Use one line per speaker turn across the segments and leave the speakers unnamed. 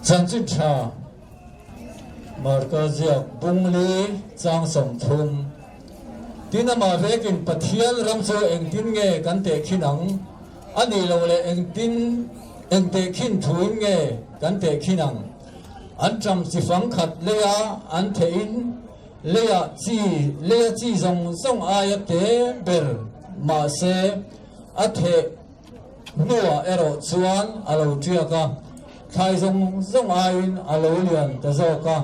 Chanchin tha Marka ziak bungli chang 30. Tin amah vekin Pathian ram chu engtin nge kan tehkhin ang? A nih loh leh engtin eng tehkhin thuin nge kan tehkhin ang? An ṭam chi fang khat leia an thehin leia chi leia chi zawng zawng aia te ber mahse a theh hnuah erawh chuan a lo ṭiak a, thlai zawng zawng aiin a lo lian ta zawk a.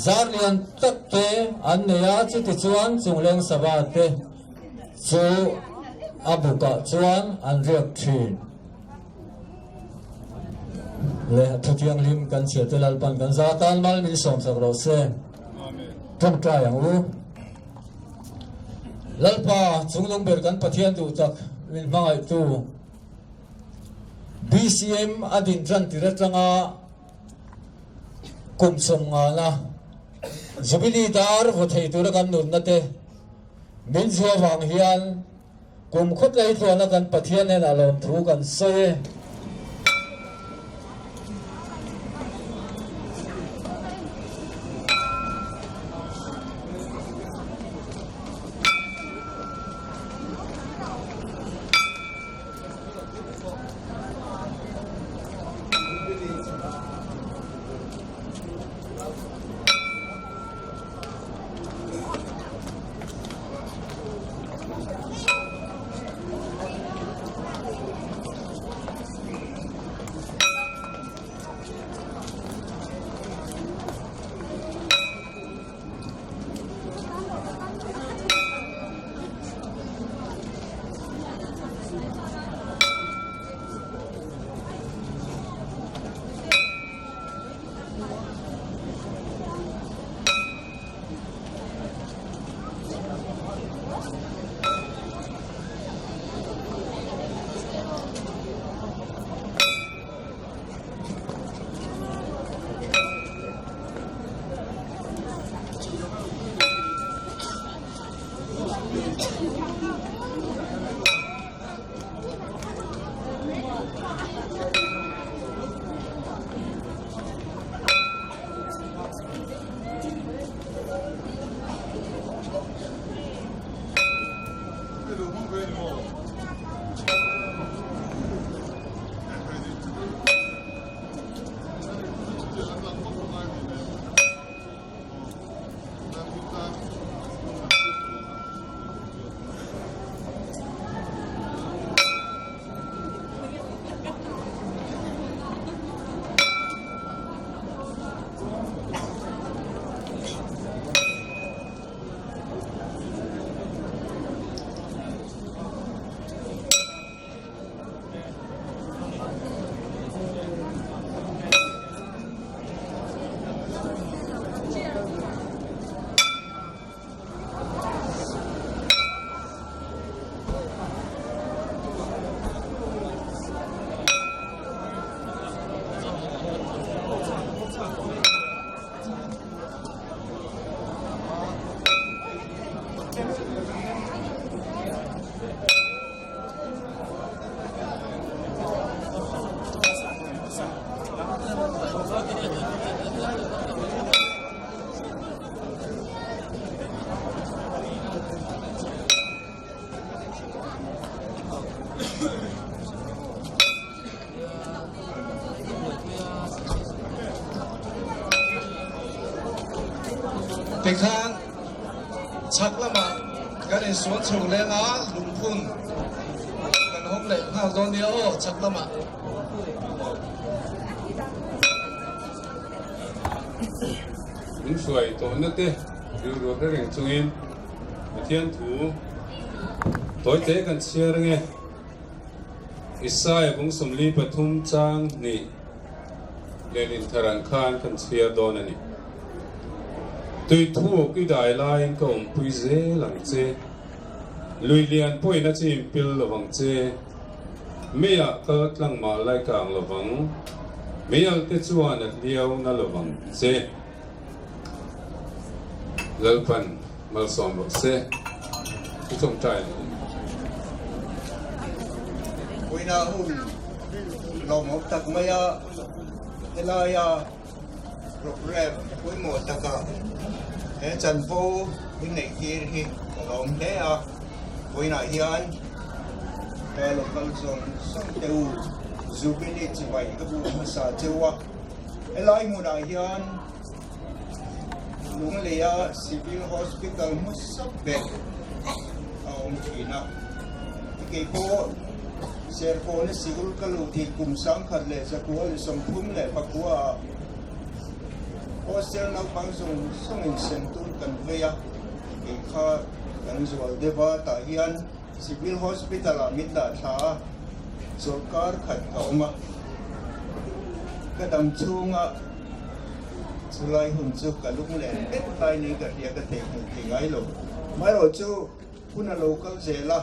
Zar lian tak te an nei a, chutichuan chungleng sava te chu a bukah chuan an riak thin. Le thu thianghlim kan chhiar te Lalpan kan za tan mal min sawmsak rawh se. Tawngtai ang u. Lalpa chunglung ber kan Pathian duh tak min hmangaihtu BCM a din tan tir atanga Kum 50na Jubilee dar vaw thei tura kan nunna te min zua vang hian kum khawtlai tluana kan Pathian hnenah lawmthu kan sawi e.
Tikhan chhak lamah kan insual chho leng a, lungphun kan hawng leh nghal dawn nia aw chhak lamah.
Min hruai tawhna te rilru hre reng chungin Pathian thu tawi te kan chhiar ange. Isaiah bung 43 chang hnih lehlin thar ang khan kan chhiar dawn a ni. Tui thuk i dai laiin ka awmpui zel ang che. Lui lian pawhin a chim pil lovang che. Meiah kal tlang mah lai kang lovang. Meial te chuan a hliau na lovang che. Lalpan malsawm rawh se. I tawngtai ang u.
Puina hun lawmawm tak mai a.
Helaia programme pawimawh takah he chanvo min neih tir hi ka lawm hle a, vawiinah hian ka local zawng zawng te u Jubilee chibai ka bu hmasa cheu a, helai hmunah hian Lungleia Civil Hospital hmasa ber a awm thin a, kei pawh Serkawna sikul ka luh tih kum 1934 ah hostel naupang zawng zawngin sentur kan vei a, kei kha kan zual deuh a, tah hian Civil Hospital ah min dah thla a, sawrkar khat ka awm a, ka dam chhunga chulai hun chu ka lung leh vek lai niin ka hria, ka theihnghilh thei ngai lo. Amaherawhchu hun a lo kal zel a,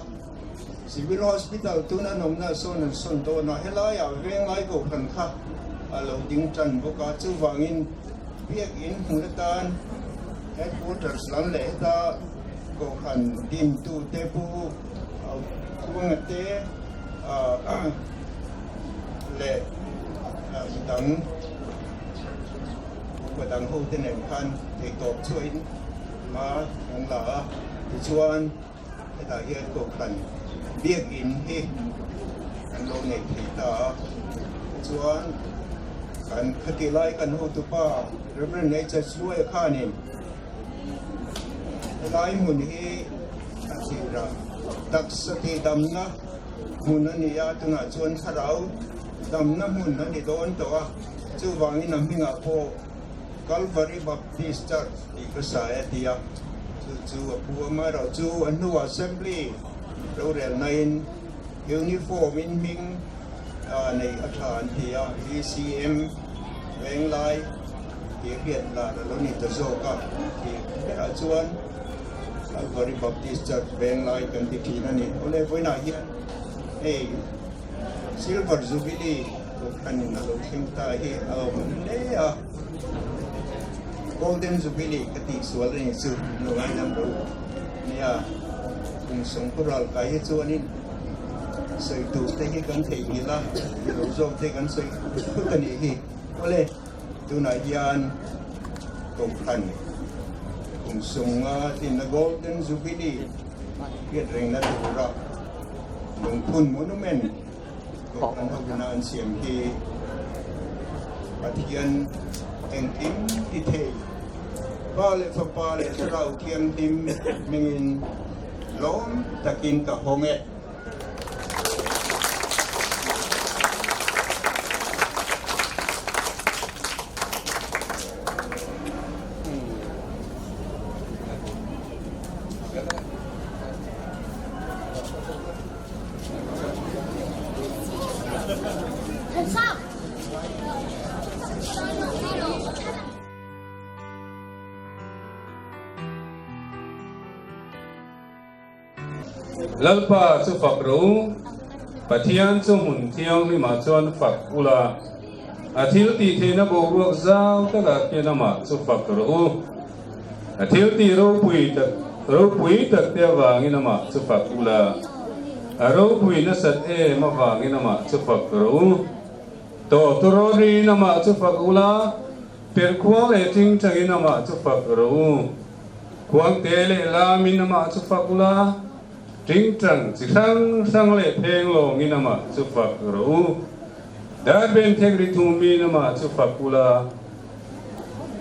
Civil Hospital tun an awmna sawn an sawn dawn a, helaiah venglai kohhran kha a lo ding tan bawk a, chuvangin biakin hmun atan headquarters lam leh heta Kohhran dintute Pu Tluanga te leh midang upa dang ho te nen khan theihtawp chhuahin hma an la a, tichuan hetah hian Kohhran biakin hi an lo nei thei ta a, tichuan kan khati lai kan hotupa Rev. HS Luaia khanin Helai hmun hi a thlir a, taksa tih damna hmun a ni a, tunah chuan thlarau damna hmun a ni dawn tawh a, chuvangin a hmingah pawh Calvary Baptist Church tih ka sai a ti a, chu chu a pu amaherawh chu a hnuah Assembly rorelnain uniform in hming neih a tha an ti a, BCM Venglai. Tih hriat lar a lo ni ta zawk a, tih berah chuan Calvary Baptist Church Venglai kan ti thin a ni. Awle vawiinah hian hei Silver Jubilee Kohhranin a lo thleng ta hi a awm hle a, Golden Jubilee ka tih sual a ni chu lo ngaidam ro nia, kum sawmkhaw ral kai hi chuanin sawi tur te hi kan theihnghilh a, lo zawk te kan sawi thut a nih hi. Awle. Tunah hian Kohhran kum sunga tlinna Golden Jubilee hriat rengna tura lungphun monument Kohhran hovina an siam hi Pathian engkim ti thei Pa leh Fapa leh Thlarau Thianghlim hmingin lawm takin ka hawng e.
Lalpa chu fak rawh u, Pathian chu hmun thianghlimah chuan fak ula, a thil tih theihna boruak zau takah khian amah chu fak rawh u. A thil tih ropui tak ropui tak te avangin amah chu fak ula, a ropui nasat em avangin amah chu fak rawh u. Tawtawrawrin amah chu fak ula, perhkhuang leh tingtangin amah chu fak rawh u. Khuangte leh lamin amah chu fak ula, tingtang chi hrang hrang leh pheng lawngin amah chu fak rawh u. Darben thekri thumin amah chu fak ula,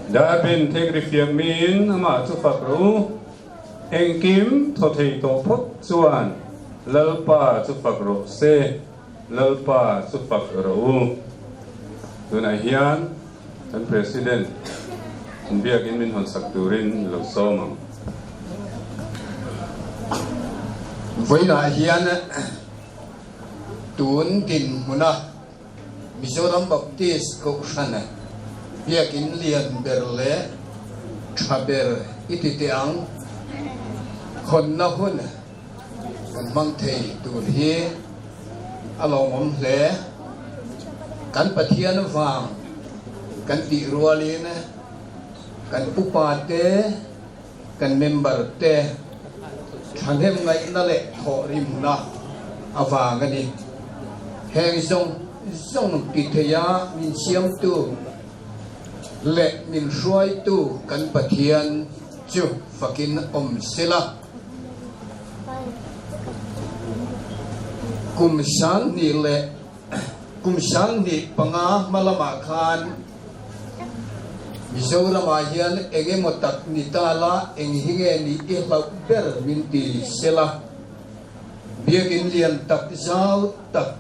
darben thekri fiakmin amah chu fak rawh u. Engkim thaw thei tawh phawt chuan Lalpa chu fak rawh se, Lalpa chu fak rawh u. Tunah hian. Kan President in biakin min hawn sak turin lo sawm ang.
Vawiinah hian tun dinhmuna Mizoram Baptist Kohhran biakin lian ber leh tha ber i ti teh ang, hawnna hun kan hmang thei tur hi a lawmawm hle. Kan Pathian vang kan tih rualin kan upa te, kan member te thahnem ngaihna leh thawhrimna avang a ni. Heng zawng. zawng ti theia min siamtu leh min hruaitu kan Pathian chu fakin awm sela. Kum 2000 leh kum 1005 hma lamah khan Mizoramah hian eng emaw tak ni ta la, eng hi nge nih i hlauh ber min ti sela. Biakinn lian tak zau tak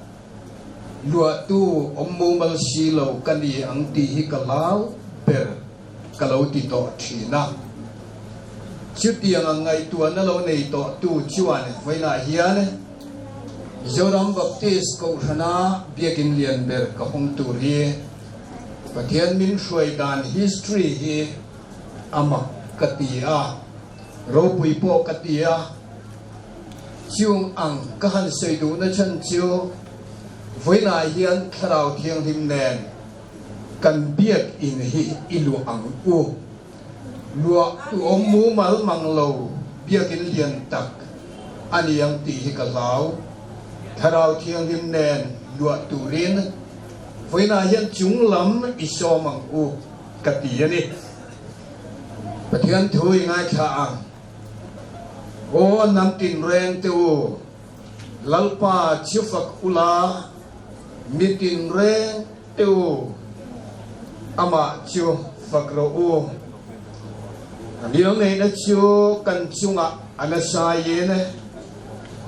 luahtu awm mumal si lo ka ni ang tih hi ka hlau ber ka lo ti tawh thin a. Chutiang ang ngaihtuahna lo nei tawhtu chuan vawiinah hian Mizoram Baptist Kohhrana biakinn lian ber ka hawng tur hi Pathian min hruai dan history hi a mak ka ti a, ropui pawh ka ti a. Chung ang ka han sawi duhna chhan chu vawiinah hian Thlarau Thianghlim nen kan biak in hi i luah ang u. Luah tu awm mumal mang lo biakin lian tak a ni ang tih hi ka hlau. Thlarau Thianghlim nen luah turin vawiinah hian chung lam i sawm ang u ka ti a ni. Pathian thu i ngaithla ang. Aw hnam tinreng te u, Lalpa chhifak ula, mi tinreng te u, amah chu fak rawh u. A bial neihna chu kan chungah a nasaiin,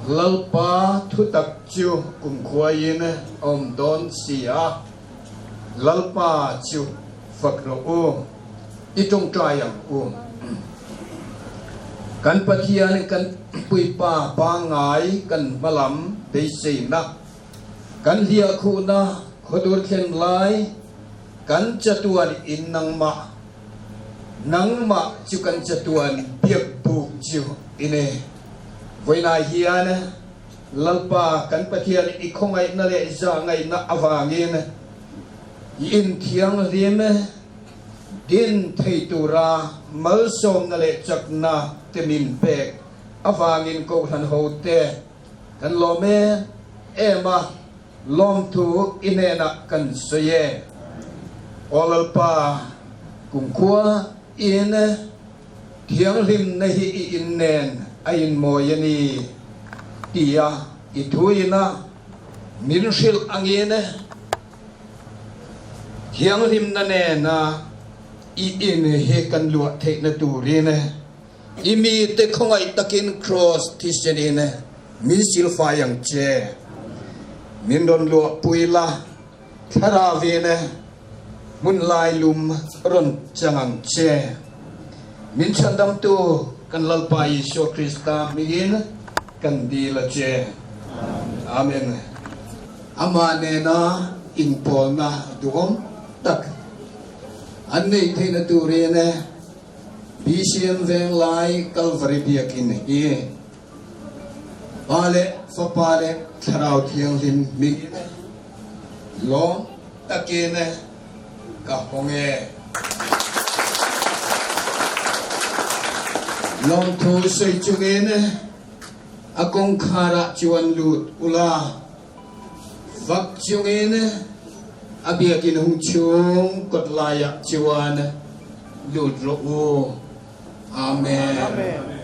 Lalpa thutak chu kumkhuaiin a awm dawn si a, Lalpa chu fak rawh u, i tawngtai ang u. Kan Pathian kan Puipa pangngai kan hmalam beiseina, kan hliahkhuhna khawdur thlen lai, kan chatuan in nangmah, nangmah chu kan chatuan biakbuk chu i ni. Vawiinah hian Lalpa kan Pathian i khawngaihna leh zahngaihna avangin i inthianghlim din thei tura malsawmna leh chakna te min pek avangin Kohhran hote kan lawm em em a, lawmthu i hnenah kan sawi e. Aw Lalpa, kumkhua in thianghlimna hi i in nen a inmawi a ni tia i thuina min hrilh angin thianghlimna nena i in hi kan luah theihna turin i mite khawngaih takin Kraws thisenin min silfai ang che. Min rawn luahpui la, Thlarauin hmun lai lum rawn chang ang che. Min chhandamtu kan Lalpa Isua Krista hmingin kan dil a che. Amen. Amah nena inpawlna duhawm tak an neih theihna turin BCM Venglai Kalvari Biakin hi Pa leh Fapa leh Thlarau Thianghlim hmingin lawm takin ka hawng e. Lawmthu sawi chungin a kawngkharah chuan lut ula, fak chungin a biakinn hung chhung kawt laiah chuan lut rawh u. Amen.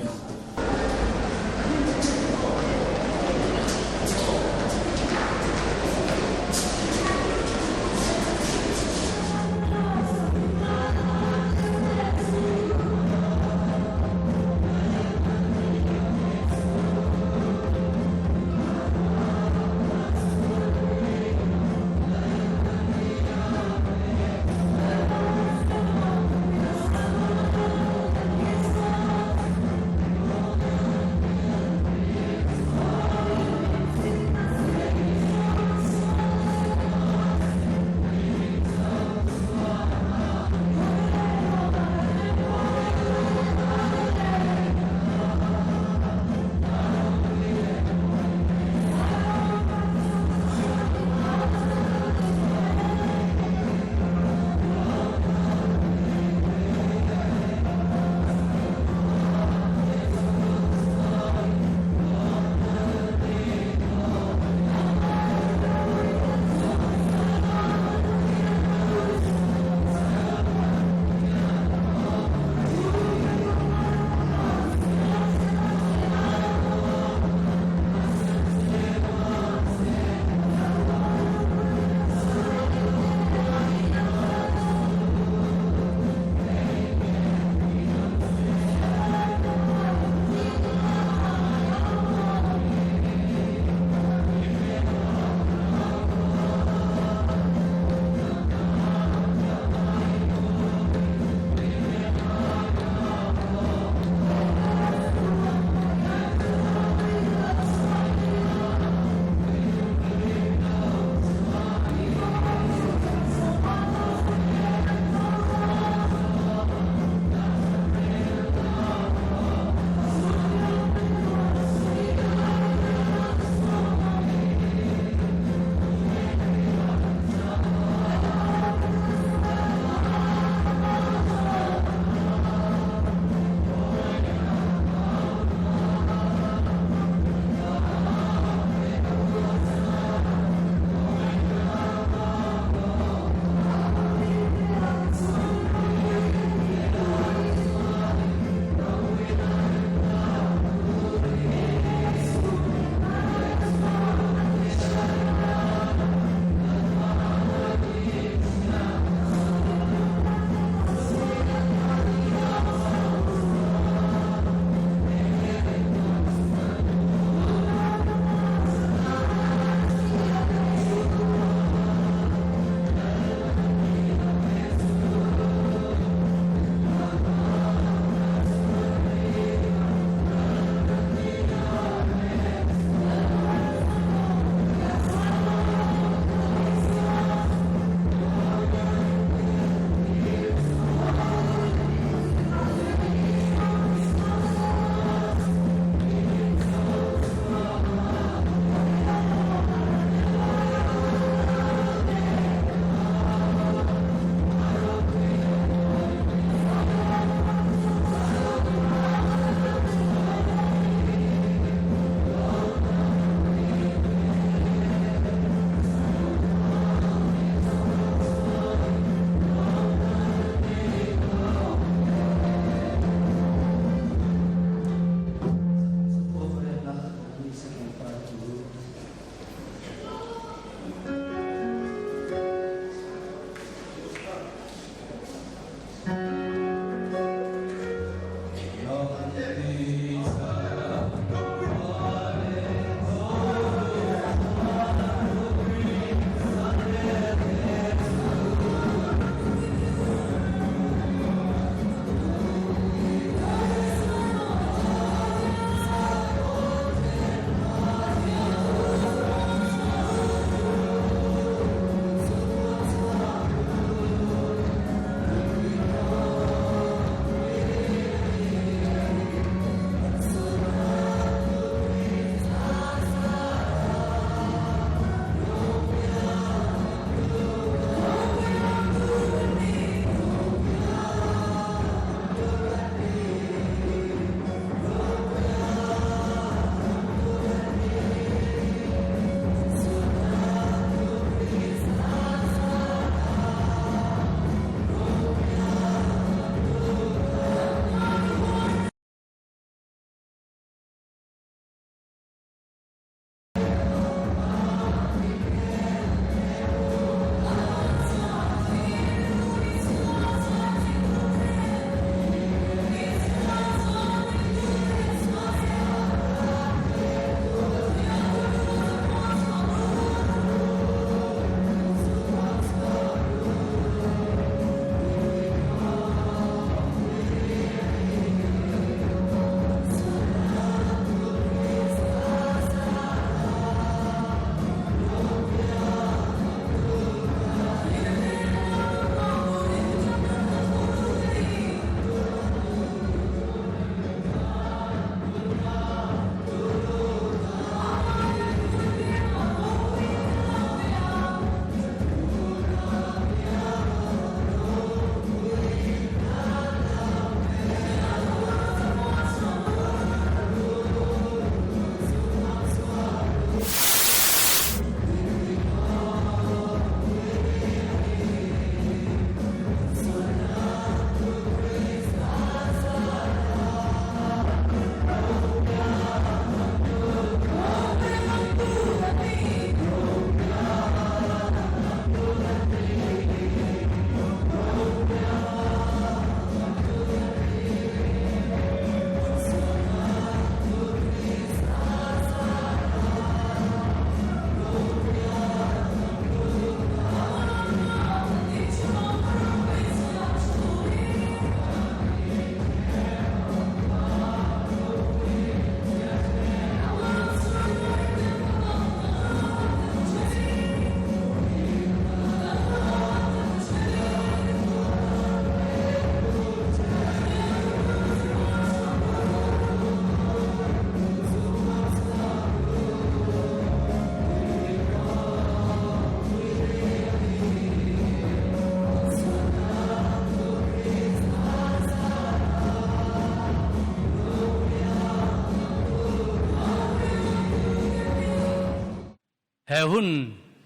hun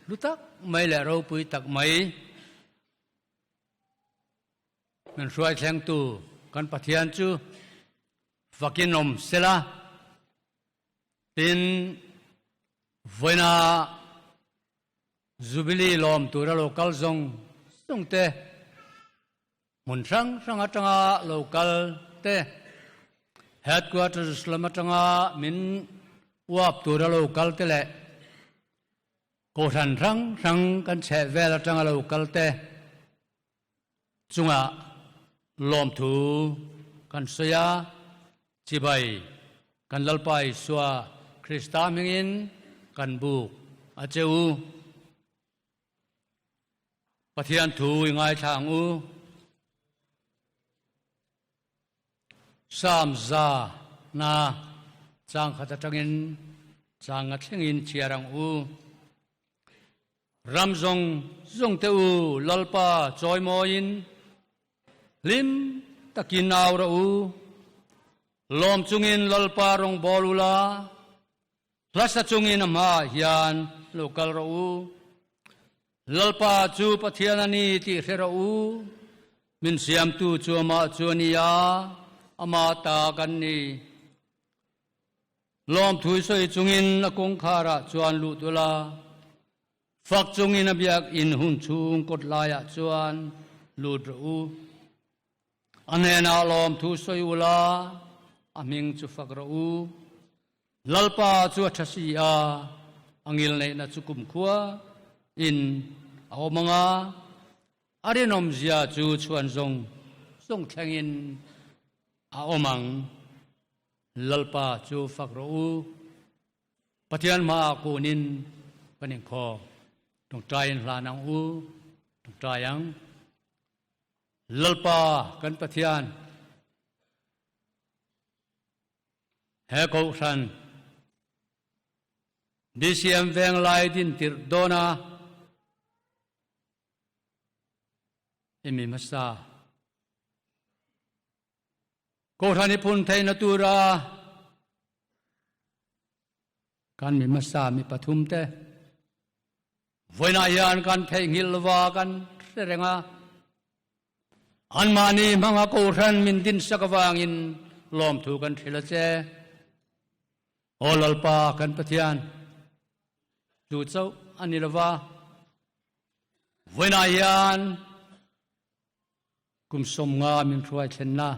hlu tak mai leh ropui tak mai min hruai thlengtu kan Pathian chu fakin awm sela. Tin, vawiina Jubilee lawm tura lo kal zawng zawng te, hmun hrang hrang atanga lo kal te, Headquarters lam atanga min uap tura lo kal te leh Kohhran hrang hrang kan chheh vel atanga lo kal te chungah lawmthu kan sawi a, chibai kan Lalpa Isua Krista hmingin kan buk a che u. Pathian thu i ngaithla ang u. Psalm za na chang khat atangin chang a thlengin chhiar ang u. Ram zawng zawng te u Lalpa chawimawiin hlim takin au rawh u. Lawm chungin Lalpa rawngbawl ula, Hlasa chungin a hmaah hian lo kal rawh u. Lalpa chu Pathian a ni tih hre rawh u. Min siamtu chu amah chu a ni a, amah ta kan ni. Lawmthui sawi chungin a kawngkharah chuan lut ula, fak chungin a biakinn hun chhung kawt laiah chuan lut rawh u. A hnenah lawmthu sawi ula, a hming chu fak rawh u. Lalpa chu a tha si a, a ngilneihna chu kumkhua in a awm ang a, a rinawmzia chu chhuan zawng zawng thlengin a awm ang. Lalpa chu fak rawh u. Pathian hmaah kunin kan inkhawm. Tawngtaiin hlan ang u, tawngtai ang. Lalpa kan Pathian, he kohhran BCM Venglai din tirh dawna i mi hmasa. Kohhran i phun theihna tura kan mi hmasa mi pathum te vawiinah hian kan theihnghilh lova kan hre reng a. Anmahni hmanga kohhran min dinsak avangin lawmthu kan hrilh a che. Aw Lalpa kan Pathian, chu chauh a ni lova, vawiinah hian kum 50 min hruai thlenna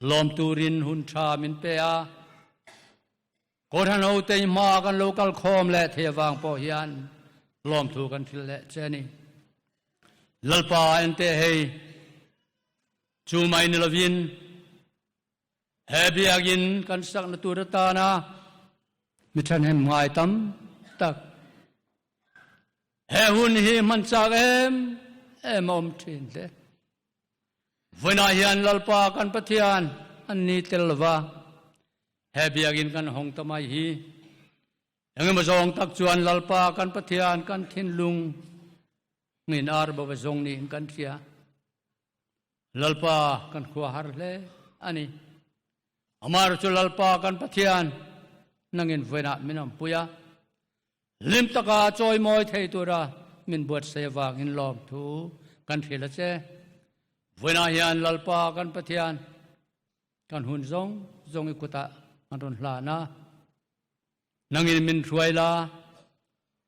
lawm turin hun tha min pe a. Kohhran hote hma kan lo kal khawm leh thei avang pawh hian lawmthu kan hrilh leh che a ni. Lalpa ente hei chu mai ni lovin he biakinn kan sakna tur atana mi thahnem ngai tam tak he hun hi hman chak em em a awm thin hle. Vawiinah hian Lalpa kan Pathian an ni tel lova he biakinn kan hawng ta mai hi engemaw zawng tak chuan Lalpa kan Pathian kan thinlung ngin ar bo va zawng niin kan hria. Lalpa kan khua har hle a ni. Amar chu Lalpa kan Pathian nangin vawiinah min awmpui a, hlim taka chawimawi thei tura min buatsaih avangin lawmthu kan hrilh a che. Vawiinah hian Lalpa kan Pathian kan hun zawng zawng i kutah kan rawn hlan a, nangin min hruai la,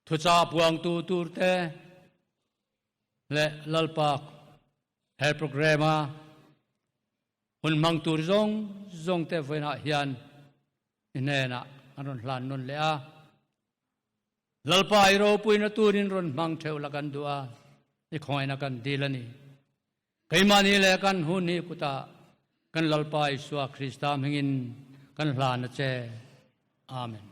thuchah puangtu turte leh Lalpa he program a hun hmang tur zawng zawng te vawiinah hian i hnenah an rawn hlan nawn leh a. Lalpa i ropuina turin rawn hmang theuh la kan duh a, i khawngaihna kan dil a ni. Keimahni leh kan hun hi kutah kan Lalpa Isua Krista hmingin kan hlan a che. Amen.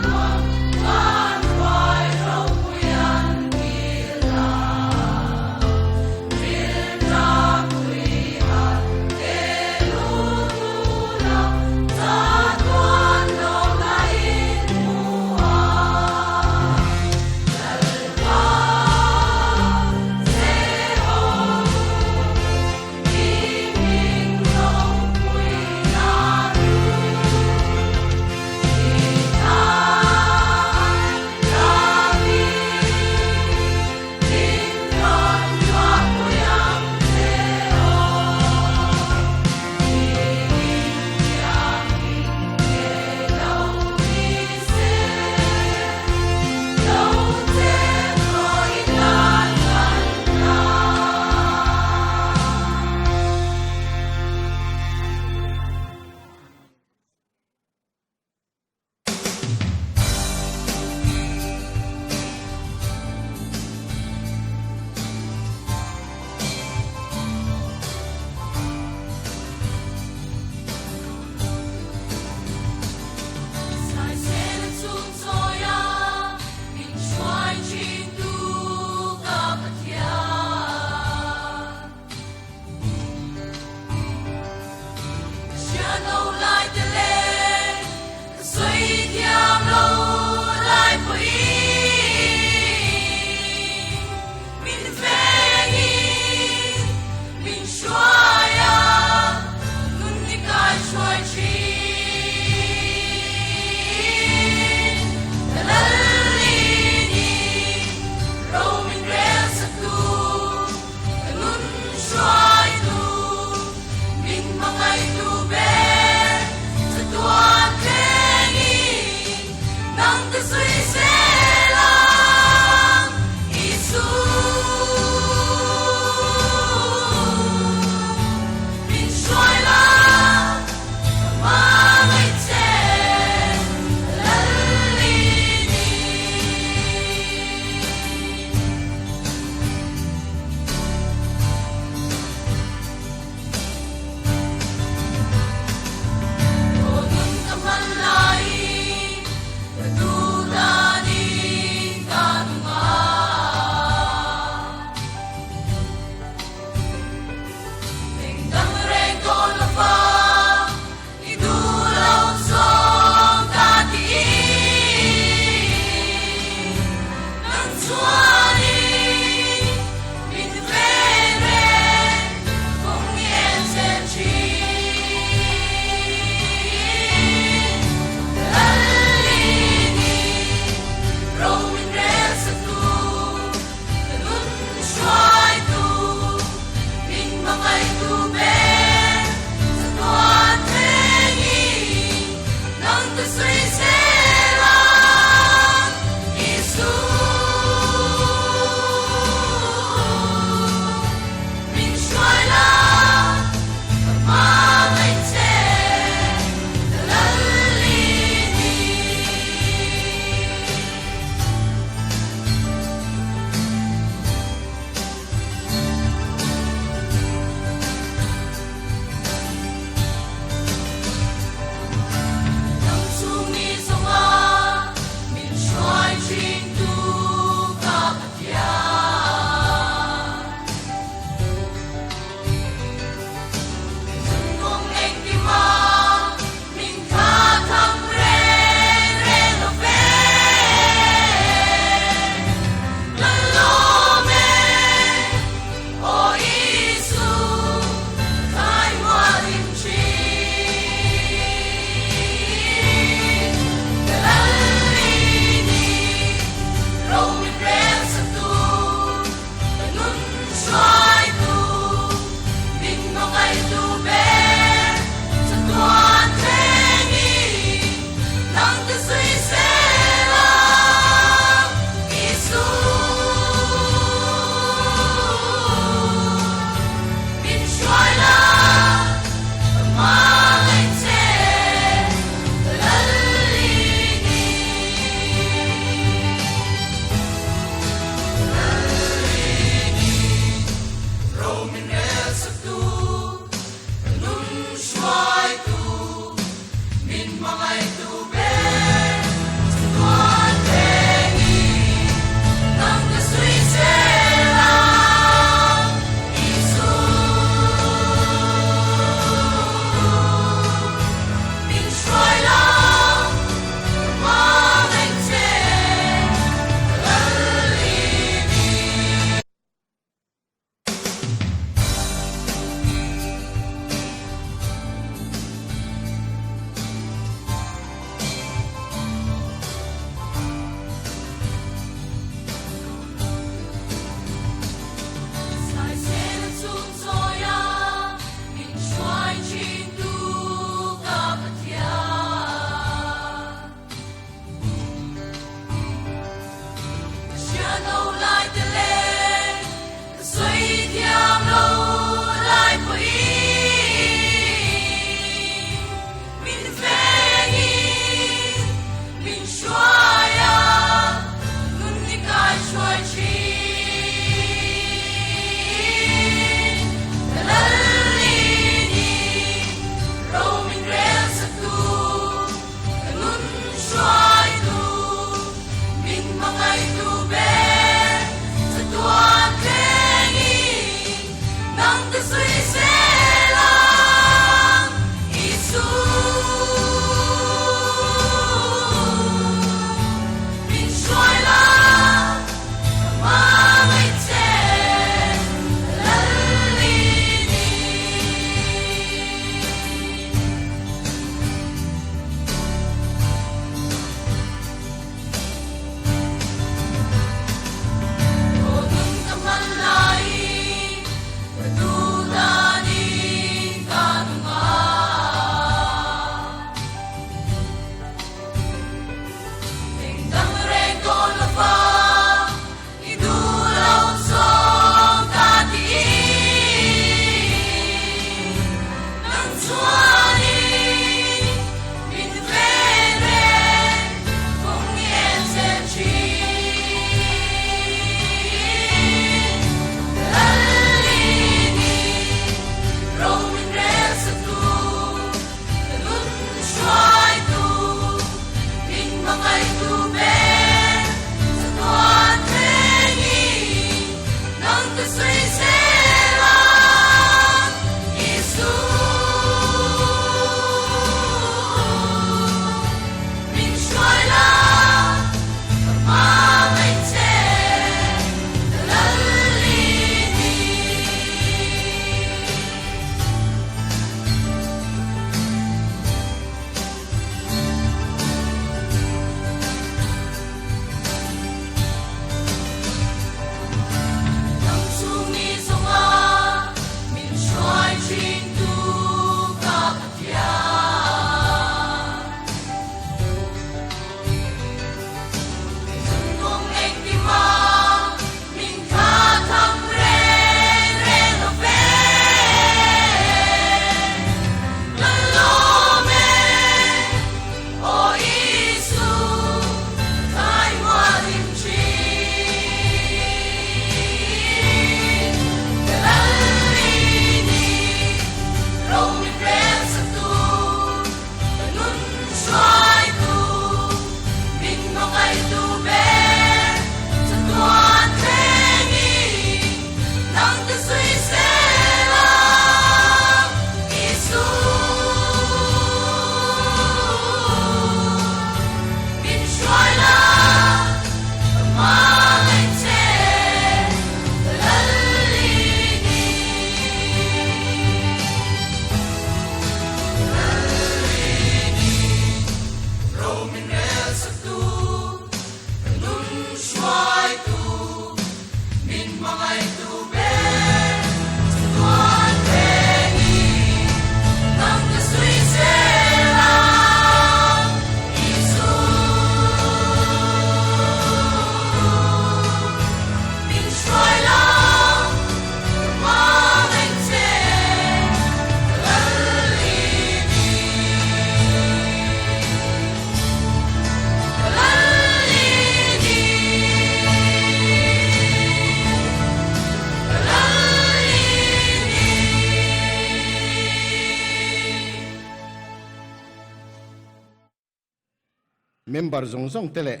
Member zawng zawng te leh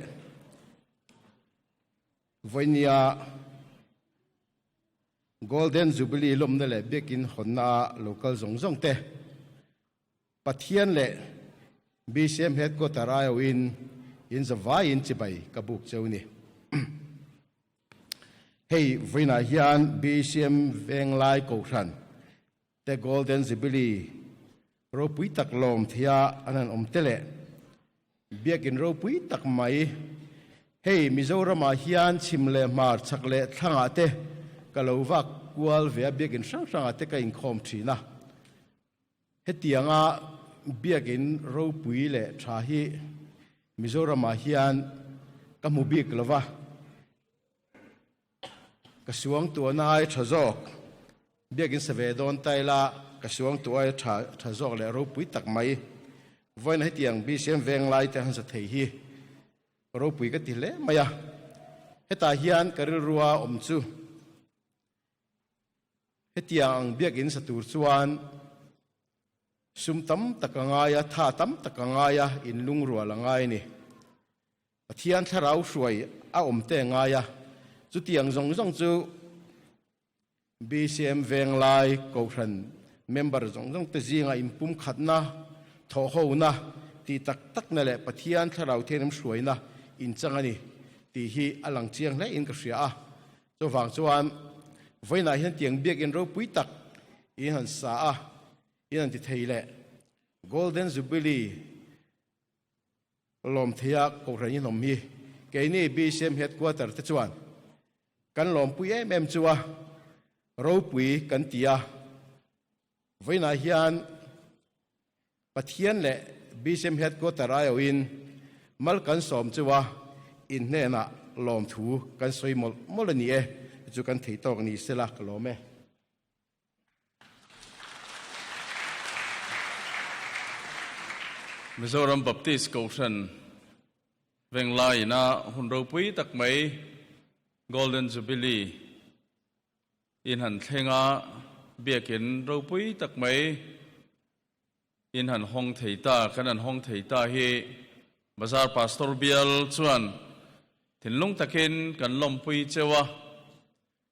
vawinia Golden Jubilee lawmna leh biakin hawnna a local zawng zawng te Pathian leh BCM Headquarter aiawhin in zavaiin chibai ka buk cheu ni. Hei vawiinah hian BCM Venglai Kohhran te Golden Jubilee ropui tak lawm theia an han awm te leh biakin ropui tak mai hei Mizoramah hian chhim leh hmar chhak leh thlangah te ka lo vak kual ve a biakin hrang hrangah te ka inkhawm thin a. Hetianga biakin ropui leh tha hi Mizoramah hian ka hmu bik lo va, ka suang tuahna ai tha zawk, biakin sa ve dawn ta ila ka suang tuah ai tha tha zawk leh ropui tak mai. Vawiin hetiang BCM venglai te han sa thei hi ropui ka ti hle mai a, hetah hian ka rilrua awm chu, Hetiang ang biakinn sa tur chuan sum tam tak a ngai a, tha tam tak a ngai a, inlungrual a ngai a ni. Pathian thlarau hruai a awm te a ngai a, chutiang zawng zawng chu BCM Venglai Kohhran member zawng zawng te zinga inpumkhatna, thawhhona, tih tak takna leh Pathian thlarau thianghlim hruaina inchang a ni tih hi a lang chiang hle in ka hria a. Chuvang chuan vawiinah hian tiang biakinn ropui tak in han sa a, in han ti thei leh Golden Jubilee lawm theia Kohhran in awm hi keini BCM Headquarter te chuan kan lawmpui em em chu a, ropui kan ti a. Vawiinah hian Pathian leh BCM Headquarter aiawhin mal kan sawm chu a, in hnenah lawmthu kan sawi mawlh mawlh a ni e, chu kan thei tawk ni sela ka lawm e.
Mizoram Baptist Kohhran Venglaiin-a hun ropui tak mai Golden Jubilee In han thleng a, biakin ropui tak mai in han hawng thei ta, kan han hawng thei ta hi Bazar Pastor bial chuan thinlung takin kan lawmpui cheu a,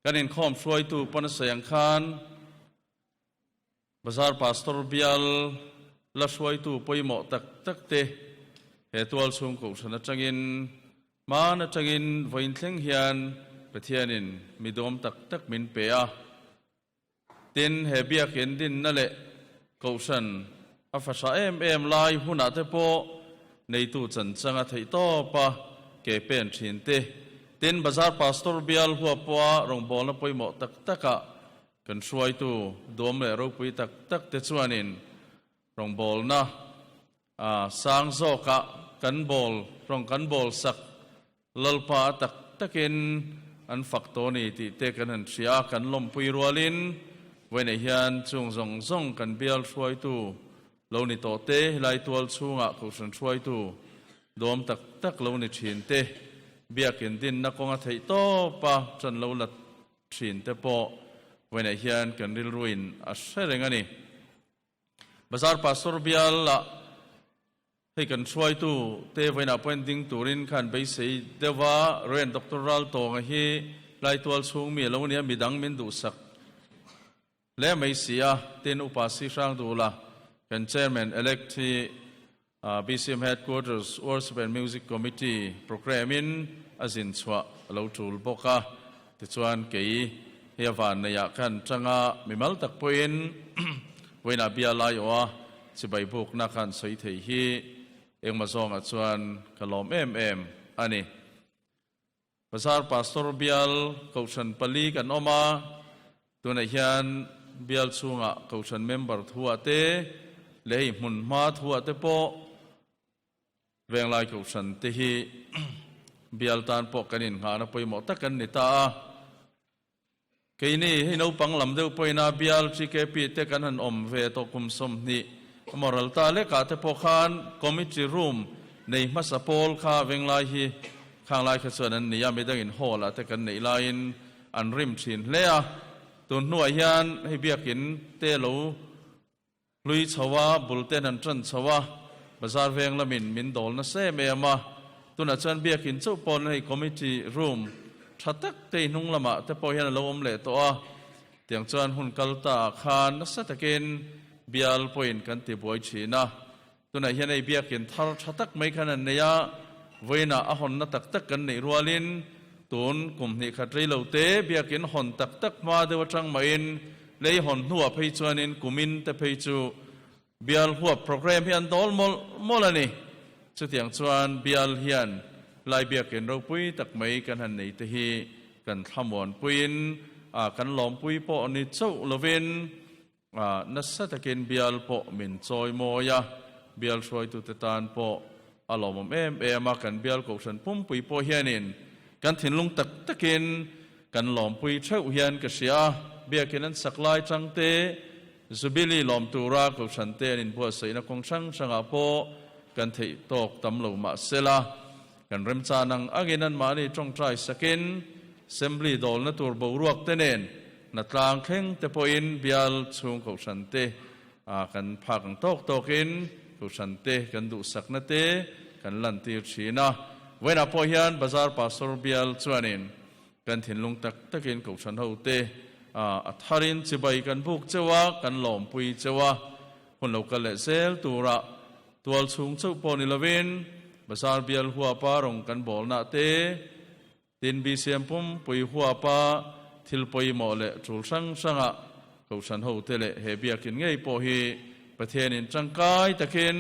kan inkhawm hruaitu pawn a sawi ang khan Bazar Pastor bial la hruaitu pawimawh tak tak te he tual chhung kohhran atangin Hmaan atangin vawiin thleng hian Pathianin mi dawm tak tak min pe a. Tin, he biakin dinna leh kohhran a fahra em em lai hunah te pawh neitu chanchanga theih tawp a ke pen thin te. Tin, Bazar Pastor bial huap pawha rawngbawlna pawimawh tak takah kan hruaitu dawm leh ropui tak tak te chuanin rawngbawlna A sang zawkah kan bawl rawng kan bawl sak Lalpa a tak takin an fak tawh a ni tih te kan han hria a, kan lawmpui rualin vawiinah hian chung zawng zawng kan bial hruaitu lo ni tawh te, helai tual chhungah kohhran hruaitu dawm tak tak lo ni thin te, biakin dinna kawnga theih tawpa ṭan lo la thin te pawh vawiinah hian kan rilruin a hre reng a ni. Bazar Pastor bial ah hei kan hruaitu te vawiinah pawhin ding turin khan beisei deuh a, Rev. Doctor Raltawnga hi Laitual chhung mi a lo nia, midang min duhsak hle mai si a, tin Upa Si Hrangdula kan Chairman Elect hi BCM Headquarters Worship and Music Committee Programme in a zin chhuah a lo tul bawk a, tichuan kei hi a vanneiah khan tanga mimal tak pawhin vawiinah bia lai awh a chibai bukna khan sawi thei hi engmah zawngah chuan ka lawm em em a ni. Bazar Pastor bial Kohhran pali kan awm a, tunah hian bial chhungah Kohhran member thuah te leh hei hmunhma thuah te pawh Venglai Kohhran te hi bial tan pawh kan innghahna pawimawh tak an ni ta a. Keini hei naupang lam deuh pawhin a bial TKP te kan han awm ve tawh kum 20 emaw ral ta lekah te pawh khan committee room nei hmasa pawl kha venglai hi khang lai kha chuan an ni a, midangin hall ah te kan neih laiin an rim thin hle a, tun hnuah hian hei biakin te lo Hlui chho a, bul ten an ṭan chho a. Bazar veng lamin min dawl nasa em em a, tunah chuan biakin chauh pawn hei committee room tha tak te i hnung lamah te pawh hian a lo awm leh tawh a, tiang chuan hun kal ta ah khan nasa takin bial pawhin kan ti buai thin a, tunah hian hei biakin thar tha tak mai khan an nei a, vawiinah a hawnna tak tak kan neih rualin tun kum hnih khat rei lo te biakin hawn tak tak hma deuh atang mahin lei hawn hnuah phei chuanin kumin te phei chu Bial huap programme hi an dawl mawlh mawlh a ni. Chutiang chuan bial hian Lai Biakin ropui tak mai kan han nei te hi kan thlamuanpuiin kan lawmpui pawh ni chauh lovin nasa takin bial pawh min chawi mawi a, bial hruaitute tan pawh a lawmawm em em a, kan bial kohhran pumpui pawh hianin kan thinlung tak takin kan lawmpui theuh hian ka hria a, biakin an sak lai tangte Jubilee lawm tura Kohhran te an inbuatsaihna kawng hrang hrangah pawh kan theih tawk tam lo mah sela, kan remchan ang angin anmahni tawngtai sakin Assembly dawlna tur boruak te nen hnatlang thleng te pawhin bial chhung Kohhran te kan phak ang tawk tawkin Kohhran te kan duhsakna te kan lantir thin a. Vawiinah pawh hian Bazar Pastor bial chuanin Kan thinlung tak takin Kohhran hote a tharin chibai kan buk cheu a, kan lawmpui cheu a, hun lo kal leh zel tura tual chhung chauh pawh ni lovin Bazar bial huapa rawng kan bawlna te, tin BCM pumpui huapa thil pawimawh leh tul hrang hranga Kohhran hote leh he biakin ngei pawh hi Pathianin tangkai takin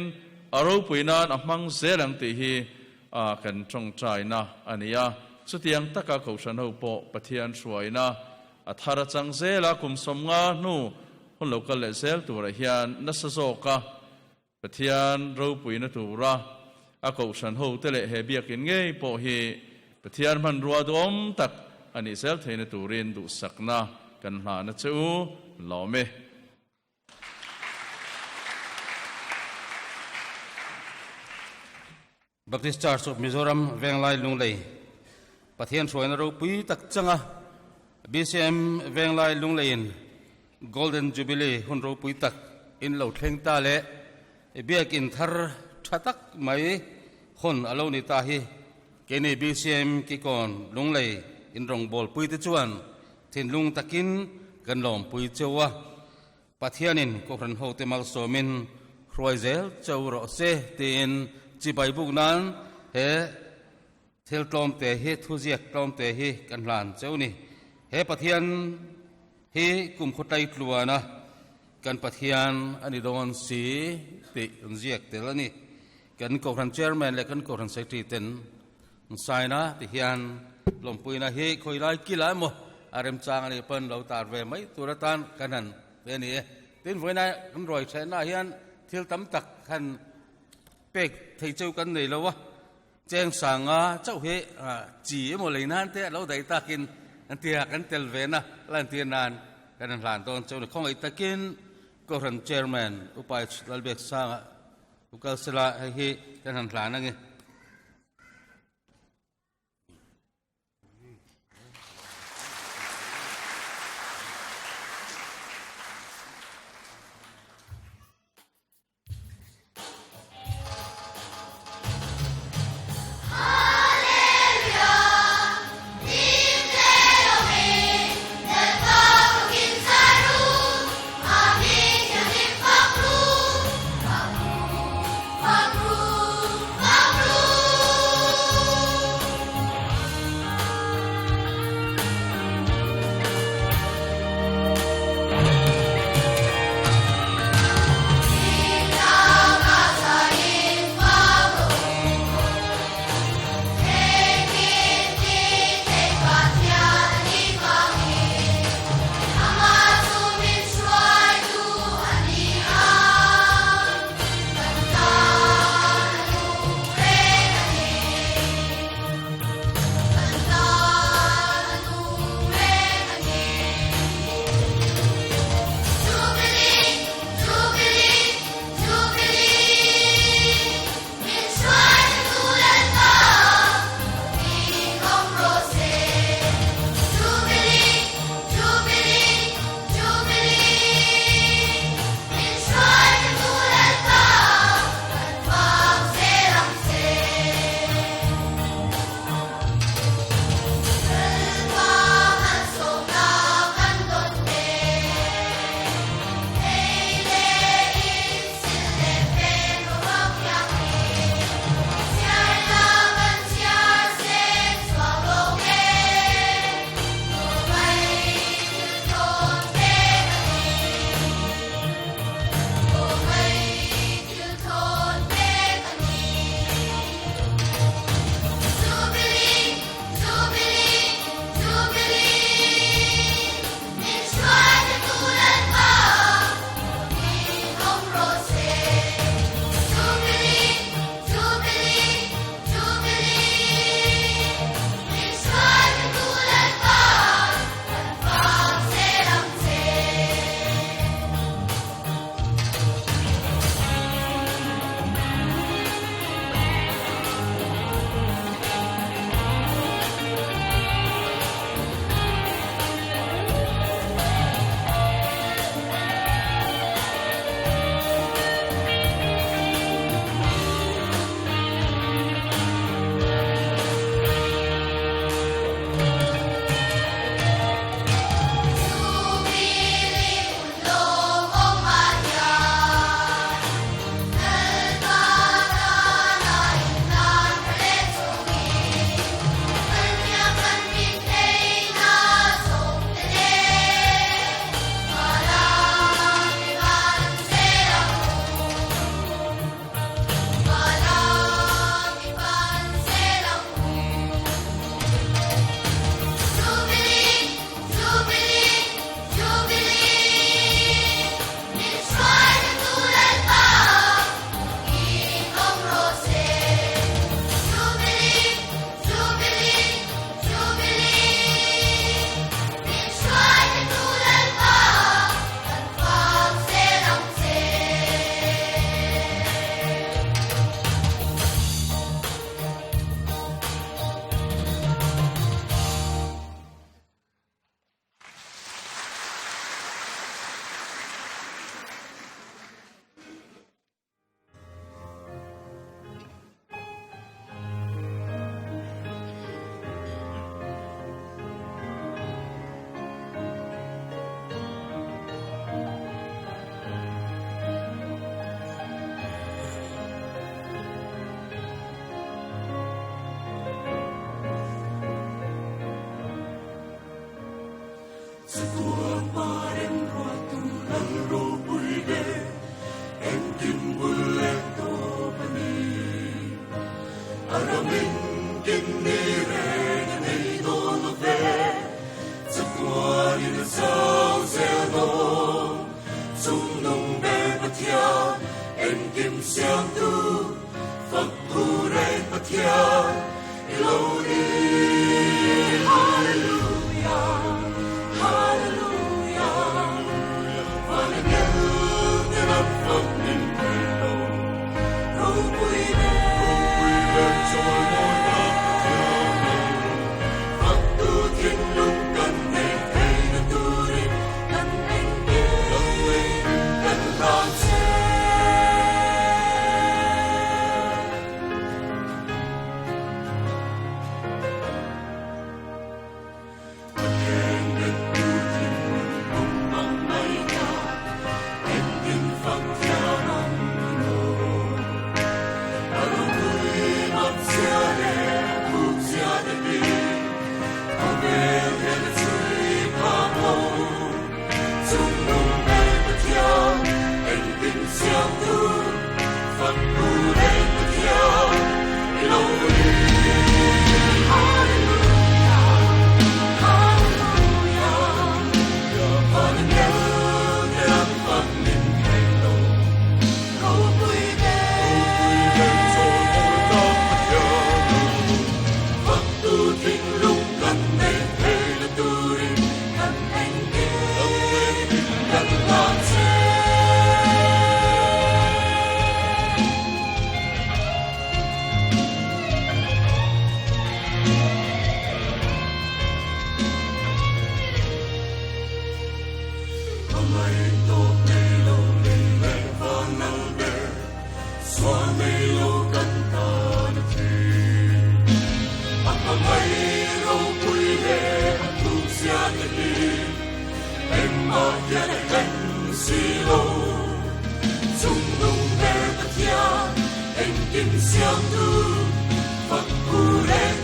a ropui nan a hmang zel ang tih hi a kan tawngtaina a ni a. Chutiang taka Kohhran ho pawh Pathian hruaina a thar a chang zel a, kum 50 hnu hun lo kal leh zel turah hian nasa zawka Pathian ropuina tura a Kohhran hote leh he biakin ngei pawh hi Pathian hmanrua duhawm tak a nih zel theihna turin duhsakna kan hlahna che u lawm e.
Baptist Church of Mizoram Venglai Lunglei Pathian hruaina ropui tak changa BCM Venglai Lungleiin Golden Jubilee hun ropui tak in lo thleng ta leh biakin thar tha tak mai hawn a lo ni ta hi keini BCM Kikawn Lunglei in rawngbawlpui te chuan thinlung takin kan lawmpui cheu a. Pathianin Kohhran hote malsawmin hruai zel cheu rawh se tiin chibai buk nan he thil tlawmte hi thuziak tlawmte hi kan hlan cheu ni. He Pathian hi kum khawtlai tluana kan Pathian a ni dawn si tih an ziak tel a ni. Kan Kohhran Chairman leh kan Kohhran Secretary ten an sign a ti hian lawmpuina hi khawilai kila emaw a remchang a nih pawn lo tar ve mai tur atan kan han pe a ni e. Tin vawiina kan ruai theihna ah hian thil tam tak han pek thei cheu kan nei lo a, cheng sanga chauh hi chi emaw lei nan te a lo daih takin an tia kan tel ve na lantir nan kan han hlan dawn cheu a ni. Khawngaih takin Kohhran Chairman Upa Lalbiak Sanga U kal sela hei hi kan han hlan ange.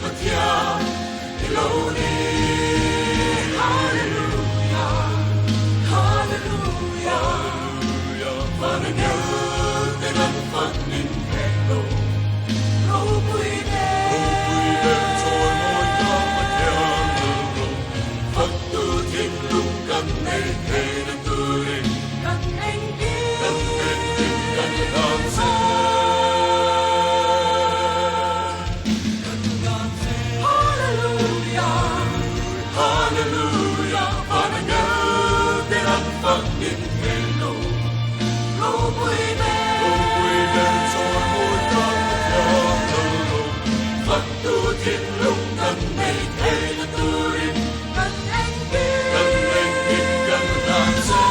Pathian i lo ni. Hallelujah, Hallelujah, Van angel te lam fak ning thei lo. Ropui ber chawimawi tak Pathian lo fak tu thinlung kan nei thei na turin kan engkim kan hlan che.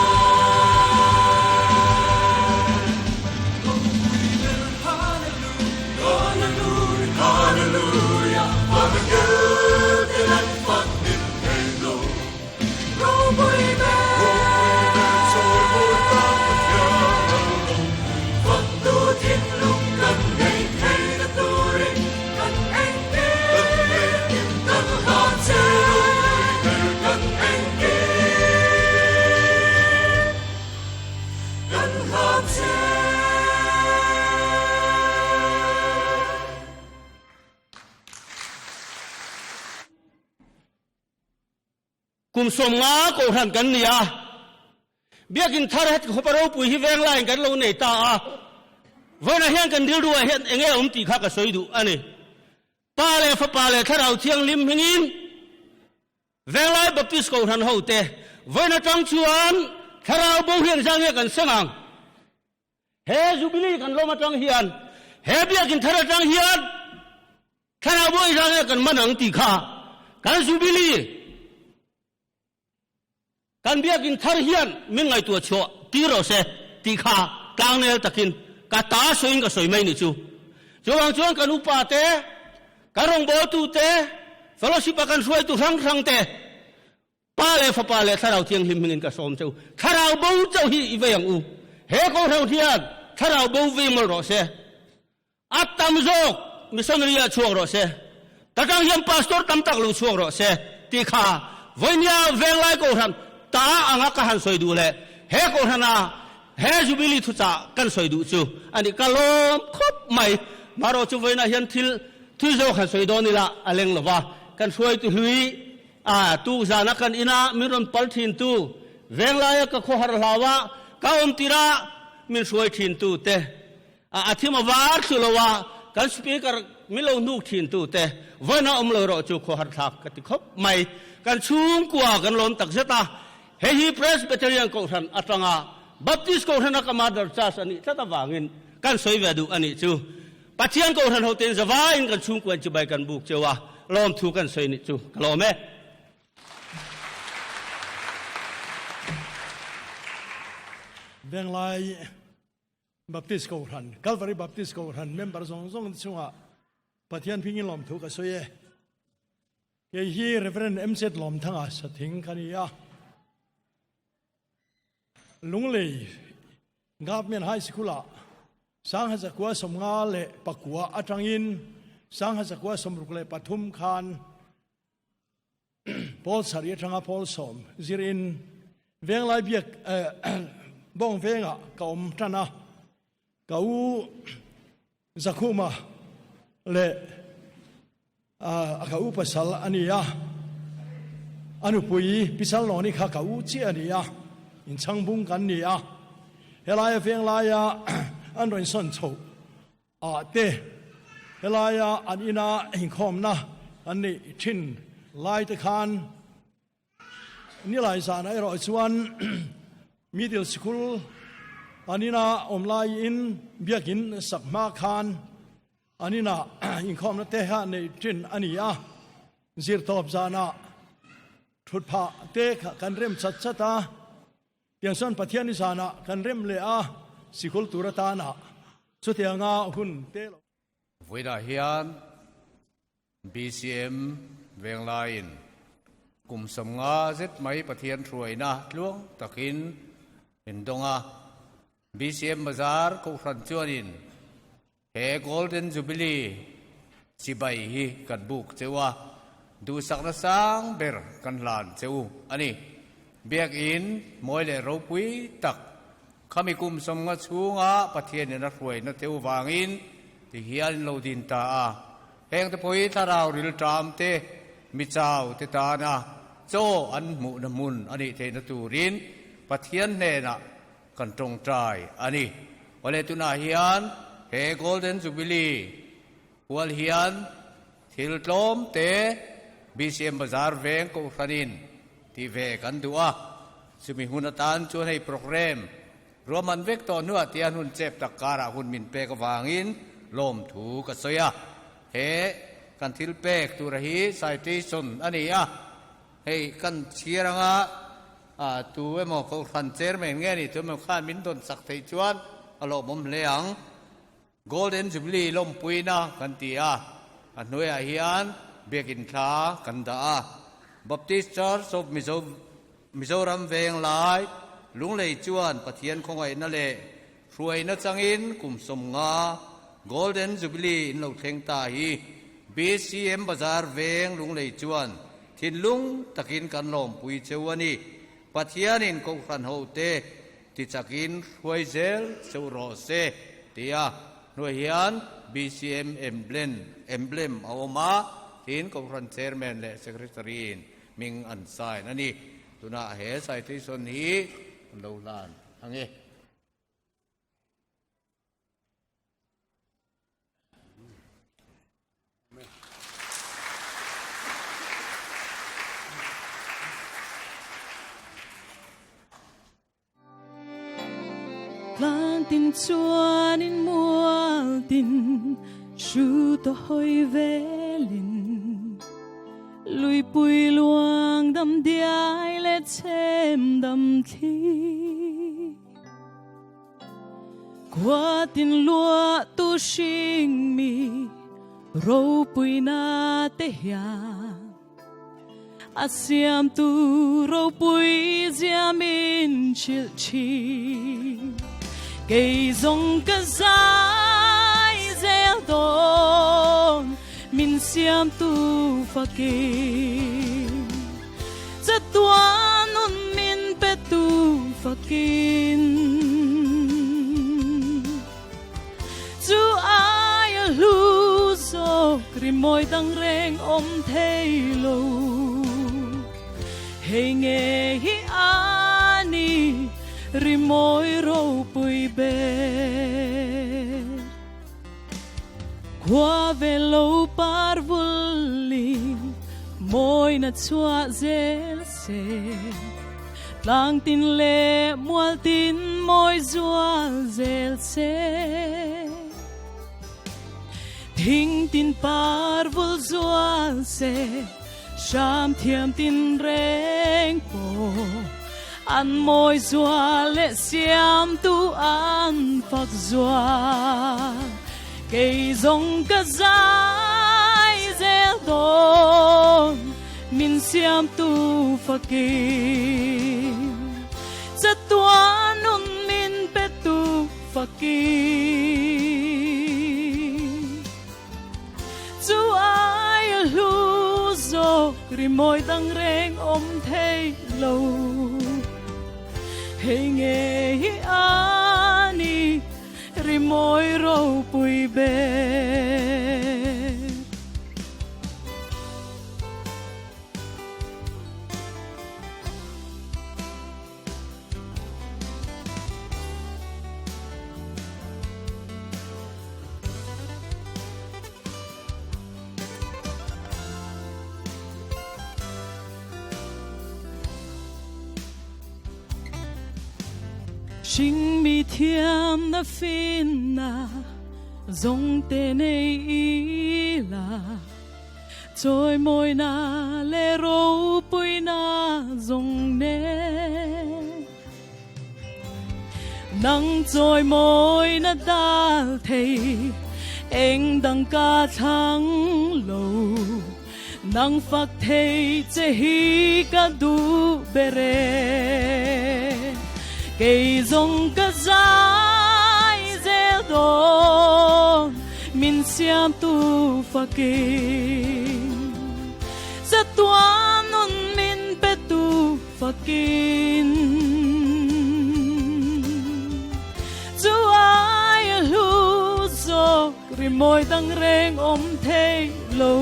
Kum 50 kohhran kan ni a, Biakin thar het khawpa ropui hi veng laiin kan lo nei ta a, vawiinah hian kan rilruah hian enge a awm tih kha ka sawi duh a ni. Pa leh Fapa leh Thlarau Thianghlim hmingin Venglai Baptist Kohhran hote vawiin atang chuan Thlarau bo hian zang nge kan seng ang? He Jubilee kan lawm atang hian, he Biakin thar atang hian Thlarau bo zang nge kan man ang tih kha kan Jubilee Kan biakin thar hian min ngaihtuah chhuah tir rawh se tih kha tlangnel takin ka ta sawiin ka sawi mai ni chu. Chuvang chuan kan upa te, kan rawngbawltu te, fellowship a kan hruaitu hrang hrang te, Pa leh Fapa leh Thlarau Thianghlim hmingin ka sawm che u. Thlarau bo chauh hi i vei ang u. He Kohhran hian Thlarau bo vei mawlh rawh se. A tam zawk missionary ah chhuak rawh se, ta tang hian pastor tam tak lo chhuak rawh se tih kha vawinia Venglai Kohhran ta anga ka han sawi duh leh he Kohhrana he Jubilee thuchah kan sawi duh chu a ni. Ka lawm khawp mai. Marawh chu vawiinah hian thil thil zawk han sawi dawn ila a leng lova, kan hruaitu hlui a tukzana kan ina min rawn pal thintu Venglaia ka khawhar hlaua ka awm tirah min hruai thintu te, A a thim a var thlu lo a, kan speaker min lo hnuk thin tu te vawiin a awm lo erawh chu khawhar thlak ka ti khawp mai. Kan chhungkua kan lawm tak zet a, hei hi Presbyterian Kohhran atanga Baptist Kohhrana ka Mother Church a nih tlat avangin kan sawi ve duh a nih chu. Pathian Kohhran hotein zavaiin kan chhungkuain chibai kan buk cheu a, lawmthu kan sawi nih chu ka lawm e.
Venglai Baptist Kohhran, Calvary Baptist Kohhran member zawng zawng te chungah Pathian hmingin lawmthu ka sawi e. Kei hi Reverend MZ Lawmthanga Sathing ka ni a. Lunglei Government High School-ah Sangha zakua 59 atangin Sangha zakua 63 khan Pawl sarih atanga pawl sawm zirin Venglai biak bawng vengah ka awm tan a, ka u Zakhuma leh a ka u pasal a ni a, a nupui Pisal Nawni kha ka u chiah a ni a, inchhangbung kan ni a, helaia Venglaia an rawn sawn chhoh Ah te, helaia an ina inkhawmna an neih thin lai te khan nilai zanah erawh chuan middle school an ina awm laiin biakin sak hma khan an ina inkhawmna te kha neih thin a ni a, zirtawp zanah thutphah te kha kan rem chat chat a. Tiang chuan Pathian i zanah kan rem leh a, sikul tur atana chutianga hun te lo.
Vawiinah hian BCM Venglaiin kum 50 zet mai Pathian hruaina tluang takin in dawng a, BCM Bazar Kohhran chuanin He Golden Jubilee chibai hi kan buk cheu a, duhsakna sang ber kan hlan cheu a ni. Biakinn mawi leh ropui tak khami kum 50 chhunga Pathianin a hruaina teu vangin ti hian in lo din ta a. Heng te pawhi thlarau rilṭam te, mi chau te tana chaw an hmuhna hmun a nih theihna turin Pathian hnenah Kan tawngtai a ni. Awle tunah hian he Golden Jubilee hual hian thil tlawm te BCM Bazar veng Kohhranin tih ve kan duh a. Chumi hun atan chuan hei programme ruahman vek tawh hnuah tian hun chep tak karah hun min pek avangin lawmthu ka sawi a. He kan thil pek tura hi citation a ni a. Hei kan chhiar anga A tu emaw Kohhran Chairman nge ni tu emaw khan min dawn sak theih chuan a lawmawm hle ang. Golden Jubilee lawmpuina kan ti a, a hnuaiah hian biakin thla kan dah a. Baptist Church of Mizo Mizoram Venglai Lunglei chuan Pathian khawngaihna leh hruaina changin kum 50 Golden Jubilee in lo thleng ta hi BCM Bazar Veng Lunglei chuan Thinlung takin kan lawmpui cheu a ni. Pathianin Kohhran hote tichakin hruai zel cheu rawh se tia hnuai hian BCM emblem emblem a awm a, tiin Kohhran Chairman leh Secretary-in hming an sign a ni. Tunah he citation hi an lo hlan ang e.
Tlang tin chuanin mual tin Hru to hawi velin Luipui luang dam diai leh chhem dam thli Khua tin lua tu hring mi ropui na te hian A siam tu ropui zia min hrilh thin Kei zawng ka zai zel dawn min siam tu fakin Chatuan nun min pe tu fakin Chu aia hlu zawk rimawi dang reng awm thei lo Hei nge hi a ni rimawi ropui ber. lo par vul in mawina chhuah zel se. Tlang tin leh mual tin mawi zual zel se. Thing tin par vul zual se, hram thiam tin reng pawh an mawi zual leh siamtu an fak zual. Kei zawng ka zai zel dawn min siamtu fakin, chatuan nun min petu Fakin chu ai a hlu zawk rimawi dang reng awm thei lo. Hei nge hi a ni rimawi ropui ber. Hringmi thiamna finna zawng te nei ila. Chawimawina leh ropuina zawng nen. Nang chawimawina dal thei eng dang ka thlang lo. Nang fak thei che hi ka duh ber e. Kei zawng ka zai zel dawn min siamtu fakin. Chatuan nun min petu fakin. Chu ai a hlu zawk rimawi dang reng awm thei lo.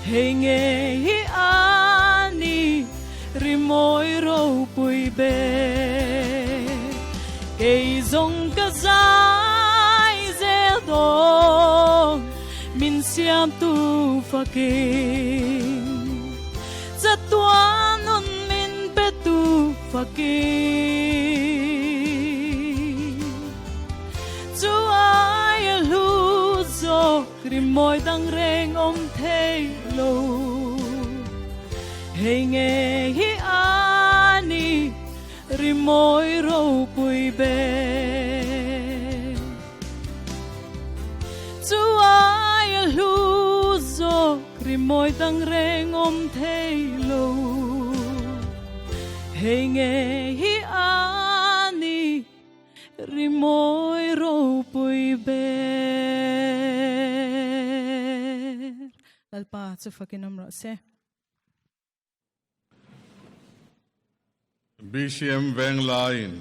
Hei nge hi a ni rimawi ropui ber. Kei zawng ka zai zel dawn min siamtu fakin. Chatuan nun min petu fakin. Chu ai a hlu zawk rimawi dang reng awm thei lo. Hei nge hi a ni rimawi ropui ber. Chu ai a hlu zawk rimawi dang reng awm thei lo. Hei nge hi a ni rimawi ropui ber. Lalpa chu fakin awm rawh se.
BCM Venglaiin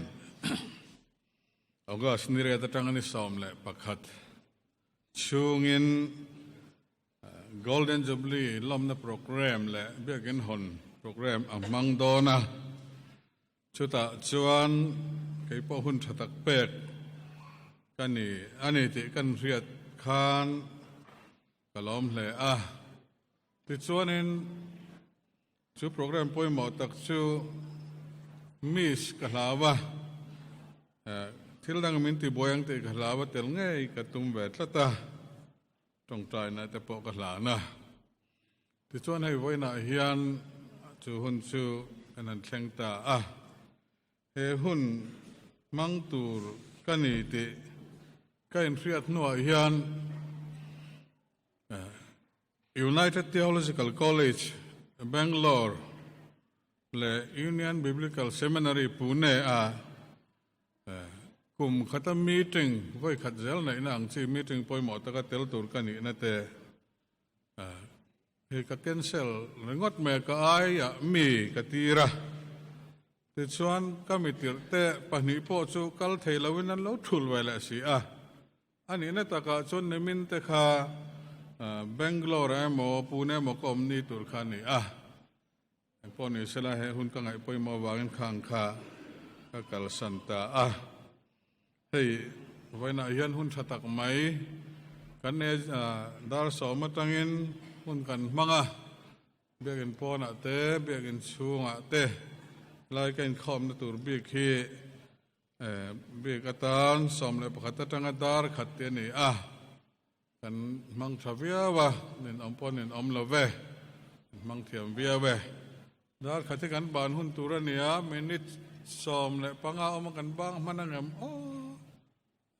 August ni riat atanga ni 11 chhungin Golden Jubilee lawmna programme leh biakin hawn programme a hmang dawn a. Chutah chuan kei pawh hun tha tak pek ka ni a ni tih kan hriat khan ka lawm hle a. Tichuanin chu programme pawimawh tak chu miss ka hlau a, thil dang min tibuai ang tih ka hlau a tel ngei ka tum ve tlat a, tawngtaina te pawh ka hlan a. Tichuan hei vawiinah hian chu hun chu kan han thleng ta a, he hun hmang tur ka ni tih ka inhriat hnuah hian United Theological College, Bangalore leh Union Biblical Seminary, Pune-a Kum khata meeting vawi khat zel neihna ang chi meeting pawimawh taka tel tur ka nihna te hei ka cancel ringawt mai a, ka aiah mi ka tir a. Tichuan ka mi tirh te pahnih pawh chu kal thei loin an lo thul ve leh si a. A nihna takah chuan nimin te kha Bangalore emaw Pune emaw ka awm ni tur kha a ni a. Engpawh ni sela he hun ka ngaih pawimawh avangin khang kha ka kalsan ta a. Hei vawiinah hian hun tha tak mai Kan ne dar sawm atangin hun kan hmang a, biakin pawnah te, biakin chhungah te lai ka inkhawmna tur bik hi bik atan 11 atanga dar khat te a ni a. Kan hmang tha viau a, nin awm pawh nin awm lo ve, kan hmang thiam viau e. Dar khat hi kan ban hun tur a ni a, minute 15 awm a kan bang hman ang em aw?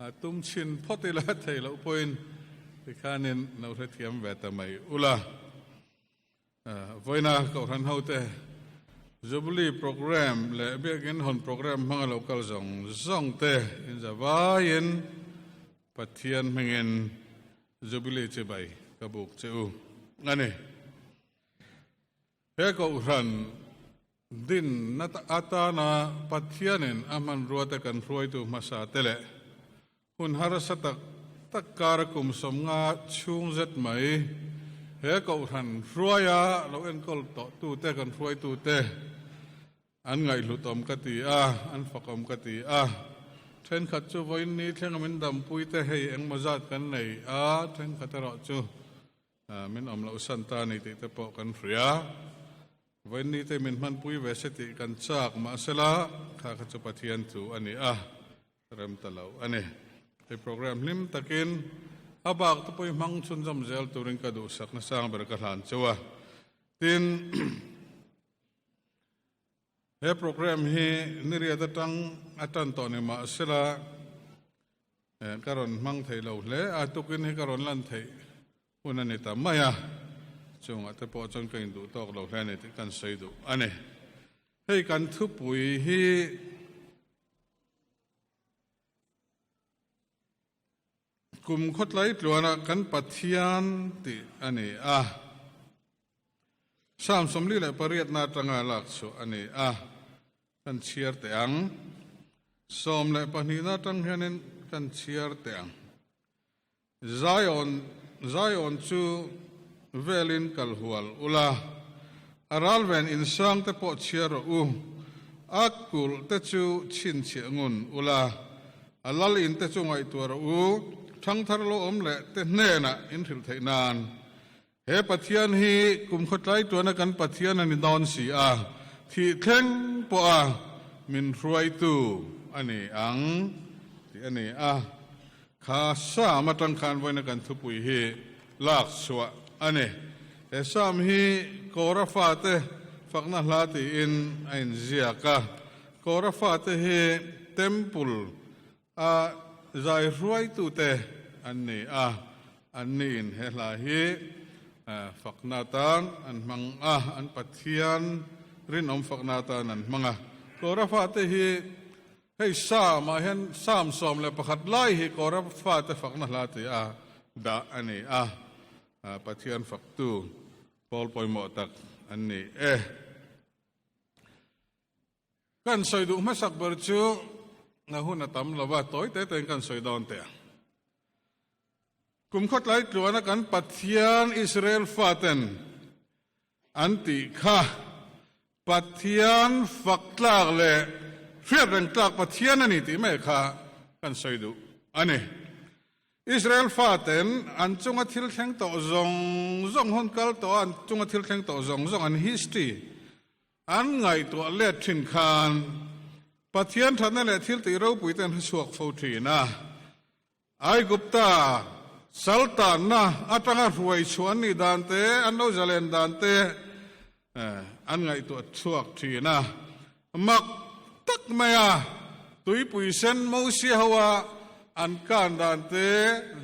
A tum chhin phawt ila thei loh pawhin tikhanin lo hrethiam ve ta mai ula. Vawiina Kohhran hote Jubilee Programme leh Biakin Hawn Programme hmanga lo kal zawng zawng te inzavaiin Pathian hmingin Jubilee chibai ka buk che u a ni. He Kohhran din atana Pathianin a hmanrua te kan hruaitu hmasa te leh hun harsa tak tak kara kum 50 chhung zet mai he Kohhran hruaia lo enkawl tawhtute kan hruaitute An ngaihhlutawm ka ti a, an fakawm ka ti a. Thenkhat chu vawiin ni thlenga min dampui te hei engmaw zat kan nei a, thenkhat erawh chu min awm loh san ta a ni tih te pawh kan hria. Vawiin ni te min hmanpui ve se tih kan chak mahsela kha kha chu Pathian thu a ni a, rem ta lo a ni. Hei program hlim takin a bak te pawh hi hmang chhunzawm zel turin ka duhsakna sang ber ka hlan cheu a. Tin. He program hi niriat atang a tan tawh ni mah sela ka rawn hmang thei lo hle a, tukin hi ka rawn lan theih hun a ni ta mai a, chungah te pawh chuan ka induh tawk lo hle a ni tih kan sawi duh a ni. Hei kan thupui hi Kum khawtlai tluana kan Pathian tih a ni a. Psalm 48 na atanga lak chhuah a ni a. Kan chhiar teh ang. 12 na atang hianin kan chhiar teh ang. Zion, Zion chu velin kal hual ula, a ralven insang te pawh chhiar rawh u, a kulh te chu chhinchhiah ngun ula, a lal in te chu ngaihtuah rawh u, thangthar lo awm leh te hnenah in hrilh theih nan. He Pathian hi kum khawtlai tuana kan Pathian a ni dawn si a, thih thleng pawha min hruaitu a ni ang tih a ni a. Kha Sam atang khan vawiina kan thupui hi lak chhuah a ni. He Sam hi Kora fate fakna hla tiin a inziak a. Kora fate hi Temple a zai hruaitute an ni a, an niin he hla hi fakna atan an hmang a, an Pathian rinawm fakna atan an hmang a. Kora fate hi Hei Sam ah hian Sam 11 lai hi Kora fate fakna hla ti a dah a ni a, Pathian faktu pawl pawimawh tak an ni e. Kan sawi duh hmasak ber chu na hun a tam lo va, tawi te tein kan sawi dawn teh ang. Kum khawtlai tluana kan Pathian Israel faten an tih kha Pathian fak tlak leh hriat reng tlak Pathian a ni tih mai kha kan sawi duh a ni. Israel faten an chunga thil thleng tawh zawng zawng hun kal tawh a, an chunga thil thleng tawh zawng zawng an history an ngaihtuah let thin khan Pathian thatna leh thil tih ropui te an hre chhuak fo thin a. Aigupta saltanna atanga hruai chhuah an nih dan te, an lo zalen dan te an ngaihtuah chhuak thin a. Mak tak maia tuipui sen Mosia hoa an kan dan te,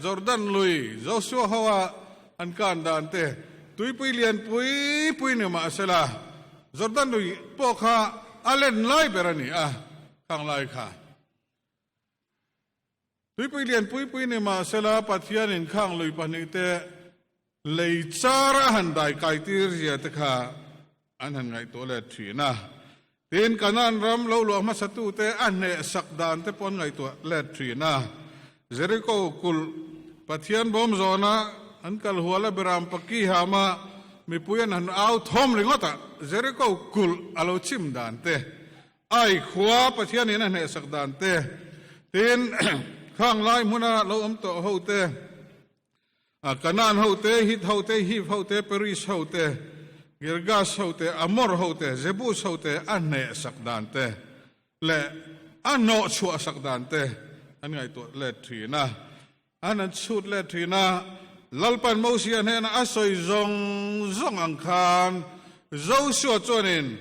Jordan lui Joshua hoa an kan dan te, tuipui lian pui pui ni mahsela Jordan lui pawh kha a len lai ber a ni a, khang lai kha. Tuipui lian pui pui ni mahsela Pathianin khang lui pahnih te lei char a han dai kai tir zia te kha an han ngaihtuah let thin a. Tin, Kanaan ram lo luah hmasatu te a hneh sak dan te pawh an ngaihtuah let thin a. Jeriko kulh Pathian bawm zawna an kal hual a Beram paki hama mipui an han au thawm ringawt a, Jeriko kulh a lo chim dan te Ai khua Pathianin a hnehsak dan te, tin khang lai hmuna lo awm tawh ho te. A Kanaan ho te, Hit ho te, Hiv ho te, Periz ho te, Girgas ho te, Amor ho te, Jebus ho te a hnehsak dan te leh a hnawhchhuahsak dan te an ngaihtuah let thin a. An an chhut let thin a, Lalpan Mosia hnena a sawi zawng zawng ang khan Joshua chuanin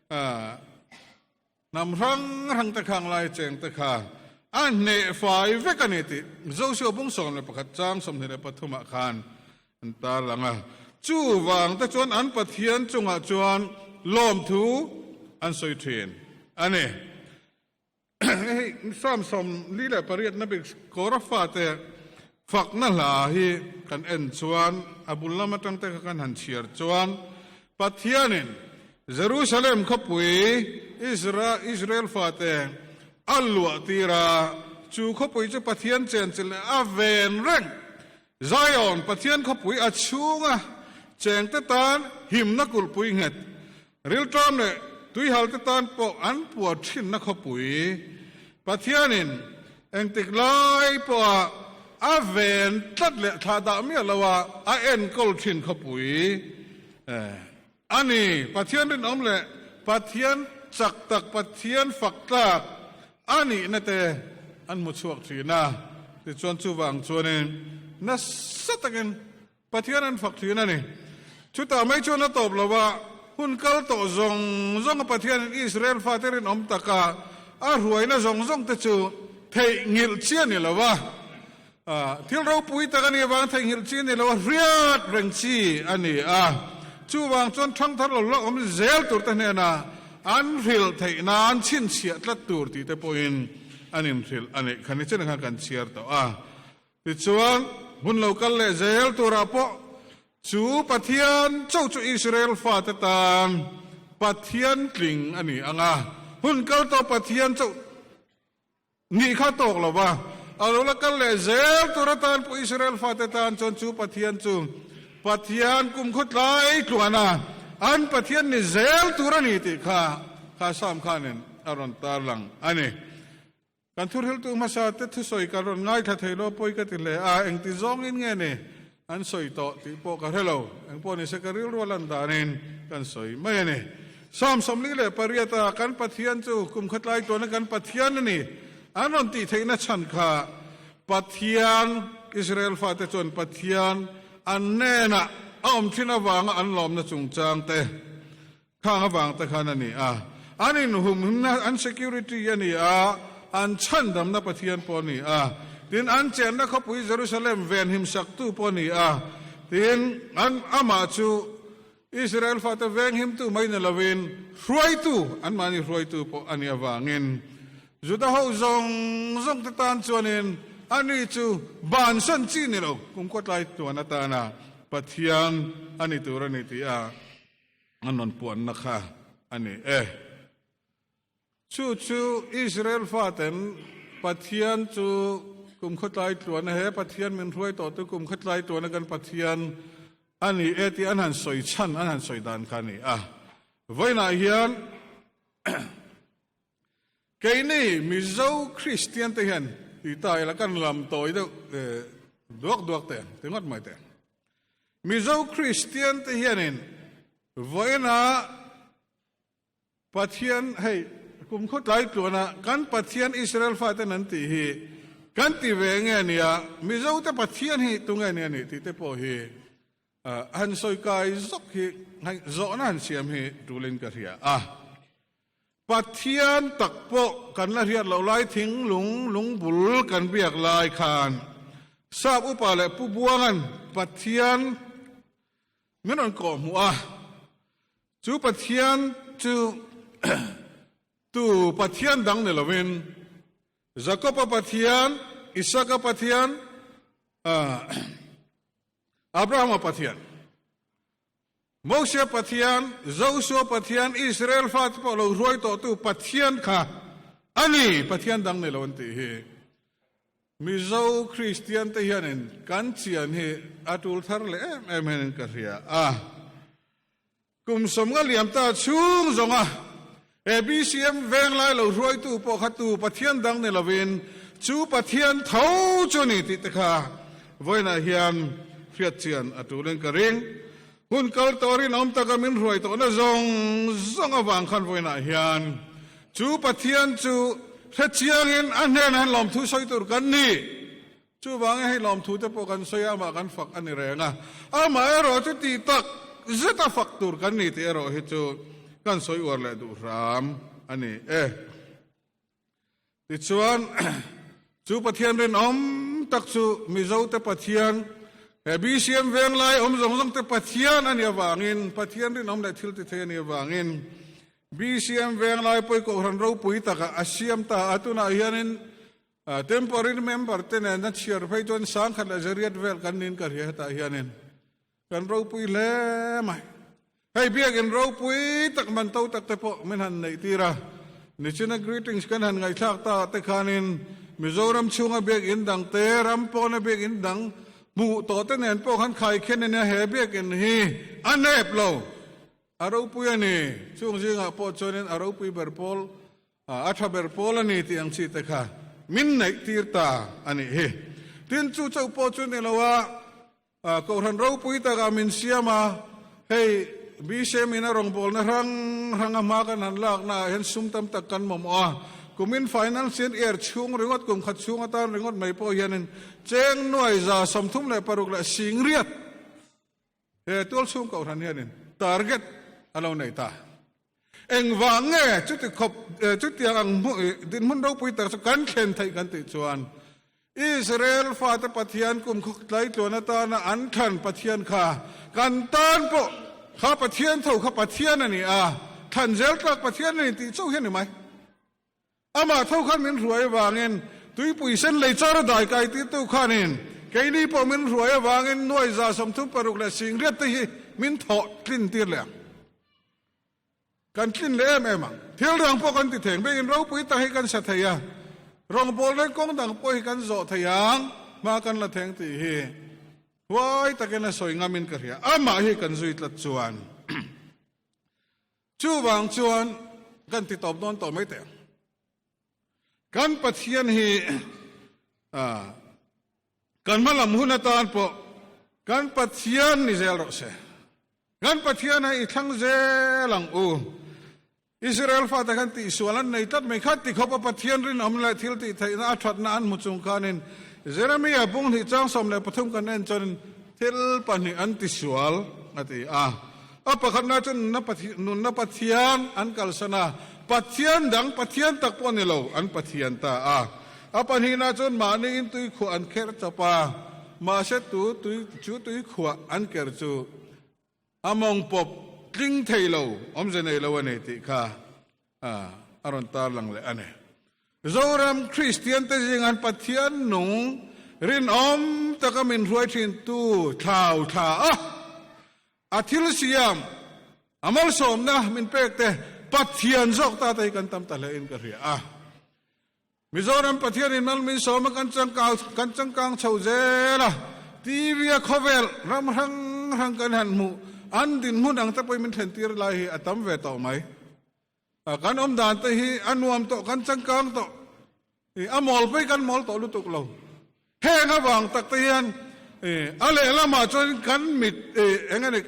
hnam hrang hrang te khang lai cheng te kha a hneh fai vek a ni tih Joshua bung 11 chang 23 ah khan an tarlang a. Chuvang te chuan an Pathian chungah chuan lawmthu an sawi thin a ni. Hei Psalm 48 na bik Kora fate fakna hla hi kan en chuan a bul lam atang te kha kan han chhiar chuan Pathianin Jerusalem khawpui Israel fate a luah tir a, chu khawpui chu Pathian chenchilh leh a ven reng Zion Pathian khawpui a chhunga chengte tan himna kulhpui nghet Rilṭam leh tuihalte tan pawh an puar ṭhinna khawpui Pathianin engtik lai pawha a ven tlat leh thlah dah miah loa a enkawl ṭhin khawpui a ni. Pathian rinawm leh Pathian chak tak, Pathian fak tlak a nihna te an hmu chhuak ṭhin a. Tichuan chuvang chuanin nasa takin Pathian an fak thin a ni. Chutah mai chuan a tawp lo a, hun kal tawh zawng zawng a Pathianin Israel fate rinawm taka a hruaina zawng zawng te chu theihnghilh chi a ni lo a. Thil ropui tak a nih avang theihnghilh chi a ni lo a, hriat reng chi a ni a. Chuvang chuan thangthar lo la awm zel tur te hnenah an hrilh theih nan chhinchhiah tlat tur tih te pawhin an inhrilh a nih kha ni chen khan kan chhiar tawh a. Tichuan, hun lo kal leh zel turah pawh chu Pathian cho chu Israel fate tan Pathian tling a ni ang a, hun kal tawh Pathian cho nih kha tawk lo va, a lo la kal leh zel tur atan pawh Israel fate tan chuan chu Pathian chu Pathian kum khawtlai tluana an Pathian ni zel tur a ni tih kha kha Sam khanin a rawn tarlang a ni. Kan thuhriltu hmasa te thusawi ka rawn ngaithla thei lo pawi ka ti hle a, engti zawngin nge ni an sawi tawh tih pawh ka hre lo. Engpawh nise ka rilru a lan danin kan sawi mai a ni. Psalm 48 a kan Pathian chu kum khatlai tuana kan Pathian a ni an rawn tih theihna chhan kha Pathian Israel fate chuan Pathian an hnenah a awm thin avanga an lawmna chungchang te Khang avang te khan a ni a, an inhumhimna, an security a ni a, an chhandamna Pathian pawh a ni a, tin an chenna khawpui Jerusalem venhimsaktu pawh a ni a, tin an amah chu Israel fate venghimtu mai ni lovin hruaitu, anmahni hruaitu pawh a nih avangin Juda ho zawng zawng te tan chuanin ani chu bansan chi ni lo, kumkhua tlai tuan atana Pathian a ni tur a ni tih a. A rawn puanna kha a ni e. Chu chu Israel faten Pathian chu kum khawtlai tluana he Pathian min hruai tawh tu kum khawtlai tluana kan Pathian a ni e tih an han sawi chhan an han sawi dan kha a ni a. Vawiinah hian keini Mizo Kristian te hian ti ta ila kan lam tawi deuh duak duak te ang ti ngawt mai te. Mizo Kristian te hianin vawiina Pathian hei kum khawtlai tluana kan Pathian Israel faten an tih hi kan ti ve nge nia Mizo te Pathian hi tunge nia ni tih te pawh hi han sawi kai zawk hi zawhna han siam hi tulin ka hria a. Pathian tak pawh kan la hriat loh lai thinglung lungbul kan biak lai khan Sap upa leh Pu Buanga'n Pathian min rawn kawh hmuh a, chu Pathian chu tu Pathian dang ni lovin Jakob-a Pathian, Isaka Pathian, Abraham-a Pathian. Moshe Pathian, Joshua Pathian, Israel fate pawh lo hruai tawhtu Pathian kha a ni, Pathian dang ni lo an tih hi. Mizo Kristian te hianin kan chian hi a tul thar leh em em hianin ka hria a. Kum sawmnga liam ta chhung zawnga he BCM venglai lo hruaitu pawh kha tu Pathian dang ni lovin chu Pathian tho chu a ni tih te kha vawiinah hian. hriat chian a tulin ka ring. Hun kal tawh rinawm taka min hruai tawhna zawng zawng avang khan vawiinah hian chu Pathian chu hre chiangin a hnenah hian lawmthu sawi tur kan ni. Chuvangin hei lawmthu te pawh kan sawi a, amah kan fak a ni reng a. Amaherawh chu tih tak zeta fak tur kan ni tih erawh hi chu kan sawi uar leh duh hram a ni e. Tichuan, chu Pathian rinawm tak chu Mizote Pathian, he BCM venglai awm zawng zawng te Pathian a nih avangin, Pathian rinawm leh thil ti thei a nih avangin, BCM venglai pawi kohhran ropui takah a siam ta a. Tunah hianin temporary member te nena chhiar phei chuan sangkhat leh zariat vel kan niin ka hria hetah hianin. Kan ropui hle mai. Hei biakin ropui tak man to tak te pawh min han neih tir a. Nichina greetings kan han ngaihthlak ta te khanin Mizoram chhunga biakin dang te, ram pawna biakin dang hmuh tawh te nen pawh khan khai khen ania he biakin hi a nep lo. A ropui a ni. Chung zingah pawh chuanin a ropui ber pawl, a tha ber pawl a ni tih ang chi te kha min neih tir ta a nih hi. Tin chu chauh pawh chu ni lo a. Kohhran ropui takah min siam a, hei BCM in a rawngbawlna hrang hrang a hma kan han lakna ah hian sum tam tak kan mamawh a, kumin financial year chhung ringawt kum khat chhung atan ringawt mai pawh hianin cheng nuai 36,000 he tualchhung kohhran hianin target a lo nei ta. Engvang nge chuti khawp chutiang ang dinhmun ropui tak chu kan thlen theih kan tih chuan Israel fate Pathian kum khawk tlaitluan atana an thlan Pathian kha kan tan pawh kha Pathian tho kha Pathian a ni a, thlan zel tlak Pathian a ni tih chauh hi a ni mai. Amah tho khan min hruai avangin tuipui sen lei char a dai kai tirtu khanin keini pawh min hruai avangin nuai 36 te hi min thawh tlin tir leh ang. Kan tlin leh em em ang. Thil dang pawh kan ti theng. Biakin ropui tak hi kan sa thei a, rawngbâwl reng kawng dang pawh hi kan zawh thei ang, hma kan la theng tih hi huai takin a sawi ngamin ka hria. Amah hi kan zui tlat chuan chuvang chuan kan ti tawp dawn tawh mai teh ang. Kan Pathian hi kan hmalam hun atan pawh kan Pathian ni zel rawh se. Kan Pathian a i thlang zel ang u. Israel fate khan tihsual an nei tlat mai kha ti khawpa Pathian rinawm leh thil tih theihna a thatna an hmu chung khanin Jeremia bung hnih chang 13 kan en chuanin thil pahnih an tisual a ti a. A pakhatna chu nunna Pathian an kalsan a, Pathian dang Pathian tak pawh ni lo an Pathian ta a. A pahnihna chuan mahni in tuikhuah an kher chawp a, mahse tu tui chu tuikhuah an ker chu a mawng pawp tling thei lo, awmze nei lo a ni tih kha a rawn tarlang leh a ni. Zoram Kristian te zingan Pathian nung rinawm taka min hruai thin tu thlau thla a, a thil siam a malsawmna min pek te Pathian zawk ta te hi kan tam ta hle in ka hria a. Mizoram Pathian in mal min sawm a kan changkang kan changkang chho zel a, TV a khawvel ram hrang hrang kan han hmuh an dinhmun ang te pawhin min thlen tir lai hi a tam ve tawh mai. Kan awm dan te hi a nuam tawh kan changkang tawh i a mawl pawh hi kan mawl tawh lutuk lo. Heng avang tak te hian a lehlamah chuan kan mit eng a ni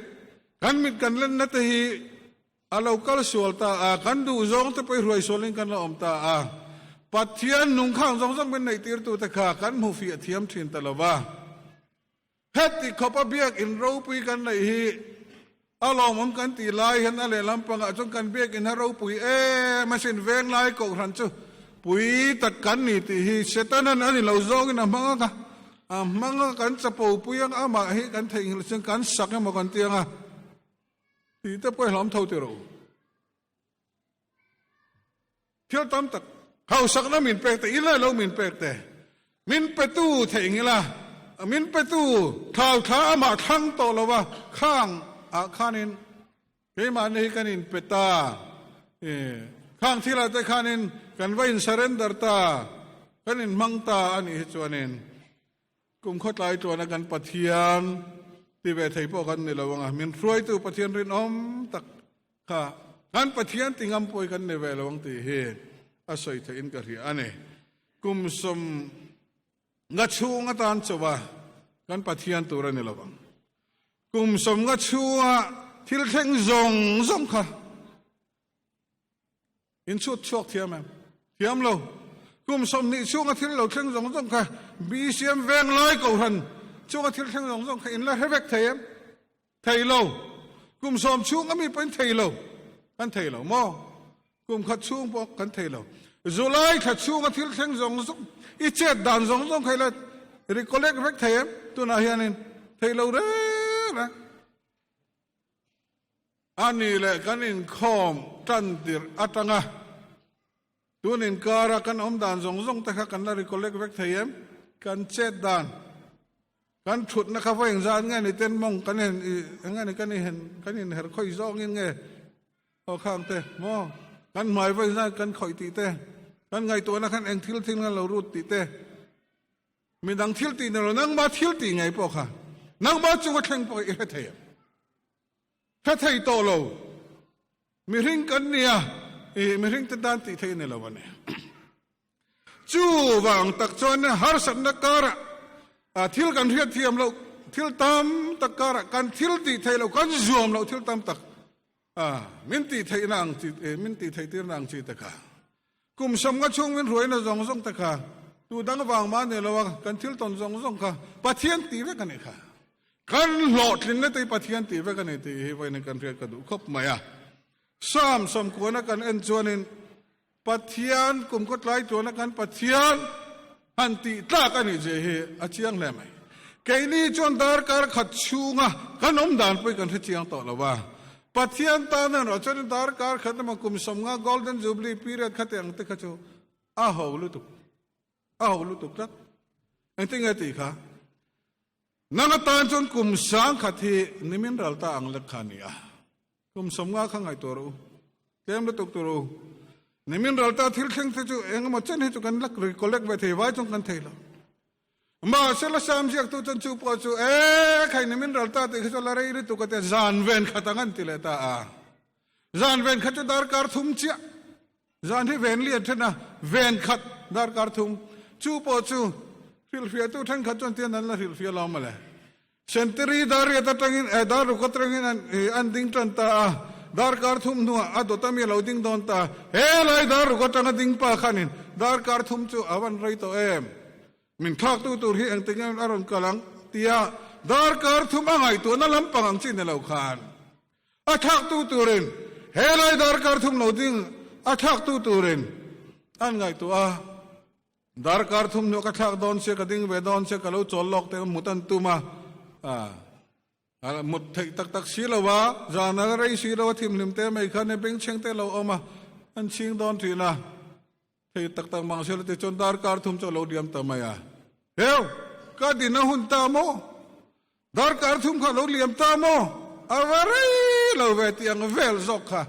kan mit kan lenna te hi A lo kal sual ta a, kan duh zawng te pawh i hruai sualin kan la awm ta a. Pathian nung khang zawng zawng min neih tirtu te kha kan hmu fiah thiam thin ta lo va. Heti khawpa biakin ropui kan neih hi a lawmawm kan tih lai hian a lehlam pangah chuan kan biakin ha ropui em asin venglai kohhran chu pui tak kan ni tih hi Setanan a ni lo zawngin a hmang ang a, a hmang a kan chapo pui ang amah hi kan theihnghilh chuan kan sak emaw kan ti ang a. Tih te pawh i hlawm tho ti rawh u. Thil tam tak hausakna min pek te, in leh lo min pek te, min petu theih ngila, min petu thlau thla amah thlang tawh lo va, khang ah khanin keimahni hi kan in pe ta, khang thil ah te khanin kan va in surrender ta, kan in hmang ta a nih hi chuanin Kum khawtlai tluana kan Pathian ti ve thei pawh kan ni lo ang a, min hruaitu Pathian rinawm tak kha kan Pathian ti ngam pawh hi kan ni ve lo ang tih hi a sawi theih in ka hria a ni. Kum sawm nga chhung atan chauh a kan Pathian tur a ni lo ang. Kum 50 chhunga thil thleng zawng zawng kha in chhut chhuak thiam em? Thiam lo. Kum 20 chhunga thil lo thleng zawng zawng kha BCM veng lai kohhran chunga thil thleng zawng zawng kha in la hre vek thei em? Thei lo. Kum 10 chhunga mi pawhin thei lo. Kan thei lo maw? Kum khat chhung pawh kan thei lo. July thla chhunga thil thleng zawng zawng, i chet dan zawng zawng kha ila recollect vek thei em? Tunah hianin thei lo reng reng. A ni leh kan inkhawm tan tirh atanga tun inkara kan awm dan zawng zawng te kha kan la recollect vek thei em? Kan chet dan, kan thutna kha vawi engzat nge ni ten mawng kan en eng nge ni kan inhen kan inher khawih zawngin nge aw khang te maw kan hmai vawi engzat kan khawih tih te, kan ngaihtuahna khan eng thil thil nge lo rut tih te. Midang thil tih ni lo nangma thil tih ngei pawh kha nangma chunga thleng pawh i hre thei em? Hre thei tawh lo. Mihring kan nia, i mihring te tan tih theih a ni lo a ni. Chuvang tak chuan harsatna karah thil kan hriat thiam loh, thil tam tak karah kan thil tih theih loh, kan zuam loh thil tam tak min tih theihna ang chi, min tih theih tirna ang chi te kha. Kum 50 chhung min hruaina zawng zawng te kha tu dang vang mah ni lo a, kan thil tawn zawng zawng kha Pathian tih vek a nih kha. Kan hlawhtlinna te hi Pathian tih vek a ni tih hi vawiin kan hriat ka duh khawp mai a. Psalm sawmkuana kan en chuanin Pathian kum khawtlai tuana kan Pathian han tih tlak a nih zia hi a chiang hle mai. Keini chuan darkar khat chhunga kan awm dan pawh hi kan hre chiang tawh lo va. Pathian tan erawh chuan darkar khat emaw kum 50 Golden Jubilee period kha tih ang te kha chu a ho lutuk, a ho lutuk tlat. Engtin nge tih kha? Nang atan chuan kum 1000 hi nimin ral ta ang lek kha a ni a. Kum 50 kha ngaihtuah rawh u. Tlem lutuk tur u. Nimin ral ta thil thleng te chu eng emaw chen hi chu kan la recollect ve thei vai chuan kan thei lo. Mahse la sam ziak tu chuan chu pawh chu e khai nimin ral ta tih kha chu la rei lutuk a tia zan ven khat ang an ti leh ta a. Zan ven khat chu darkar thum chiah. Zan hi ven lian then a, ven khat darkar thum. Chu pawh chu hrilhfiah tu thenkhat chuan tian an la hrilhfiah lo mawle. Sentiri dar riat atangin eh dar ruk atangin an ih an ding tan ta a, darkar thum hnuah a dawt ami a lo ding dawn ta. He lai dar ruk atanga ding pa khanin darkar thum chu a van rei tawh em? Min thlaktu tur hi engtin nge a rawn kal ang? tia darkar thum a ngaihtuahna lampang ang chi ni lo khan a thlaktu turin he lai darkar thum lo ding a thlaktu turin an ngaihtuah a. Darkar thum hnuah ka thlak dawn sia, ka ding ve dawn sia, ka lo chawl lawk te mut an tum a, a mut theih tak tak si lo a, zan a rei si lo a, thimhlim te mai khan e bengchheng te lo awm a, an chhing dawn thin a, thei tak tak mang si lo tichuan darkar thum chu a lo liam ta mai a, Heu, ka din a hun ta maw? Darkar thum kha lo liam ta maw? A va rei lo ve tih ang vel zawk kha.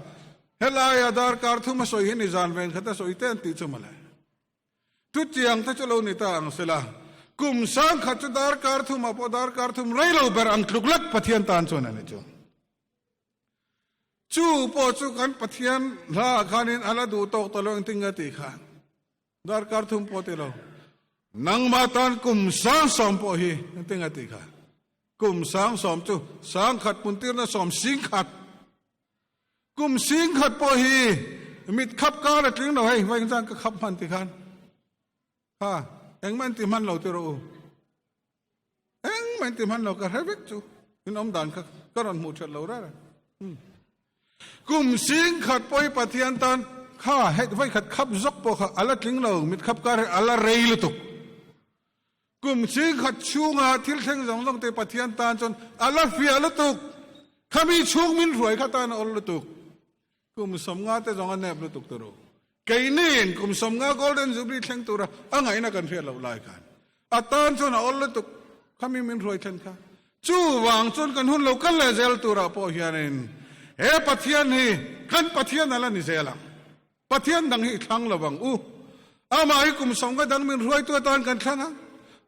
Helaia darkar thum a sawi hi ni zan ven khat a sawi te an tih chu mawle. Chutiang te chu lo ni ta ang sela, kum 1000 chu darkar thumah pawh darkar thum rei lo ber ang tluk lek Pathian tan chuan a ni chu. Chu pawh chu kan Pathian hlaah khanin a la duh tawk ta lo engtin nge tih khan darkar thum pawh ti lo. Nangmah tan kum 10,000 pawh hi engtin nge tih khan kum 10,000 chu 1000 puntirna 10,000. Kum 10,000 pawh hi mit khap kar a tling lo hei, vawiin chuan ka khap hman ti khan kha engmah in ti hman lo ti rawh u. Engmah in ti hman lo ka hre vek chu in awm dan kha ka rawn hmuh that lo reng reng. Kum 10,000 pawh hi Pathian tan kha hei vawikhat khap zawk pawh kha a la tling lo, mit khap kar hi a la rei lutuk. Kum 10,000 chhunga thil thleng zawng zawng te Pathian tan chuan a la fiah lutuk. Khami chhung min hruai kha tan a awl lutuk. Kum 50 te zawng a nep lutuk tur u. Keiniin kum 50 Golden Jubilee thleng tura a ngaihna kan hriat loh lai khan a tan chuan a awl lutuk khami min hruai thlen kha. Chuvang chuan kan hun lo kal leh zel turah pawh hianin he Pathian hi kan Pathian a la ni zel ang. Pathian dang hi i thlang lo ang u. Amah hi kum 50 dang min hruaitu atan kan thlang a,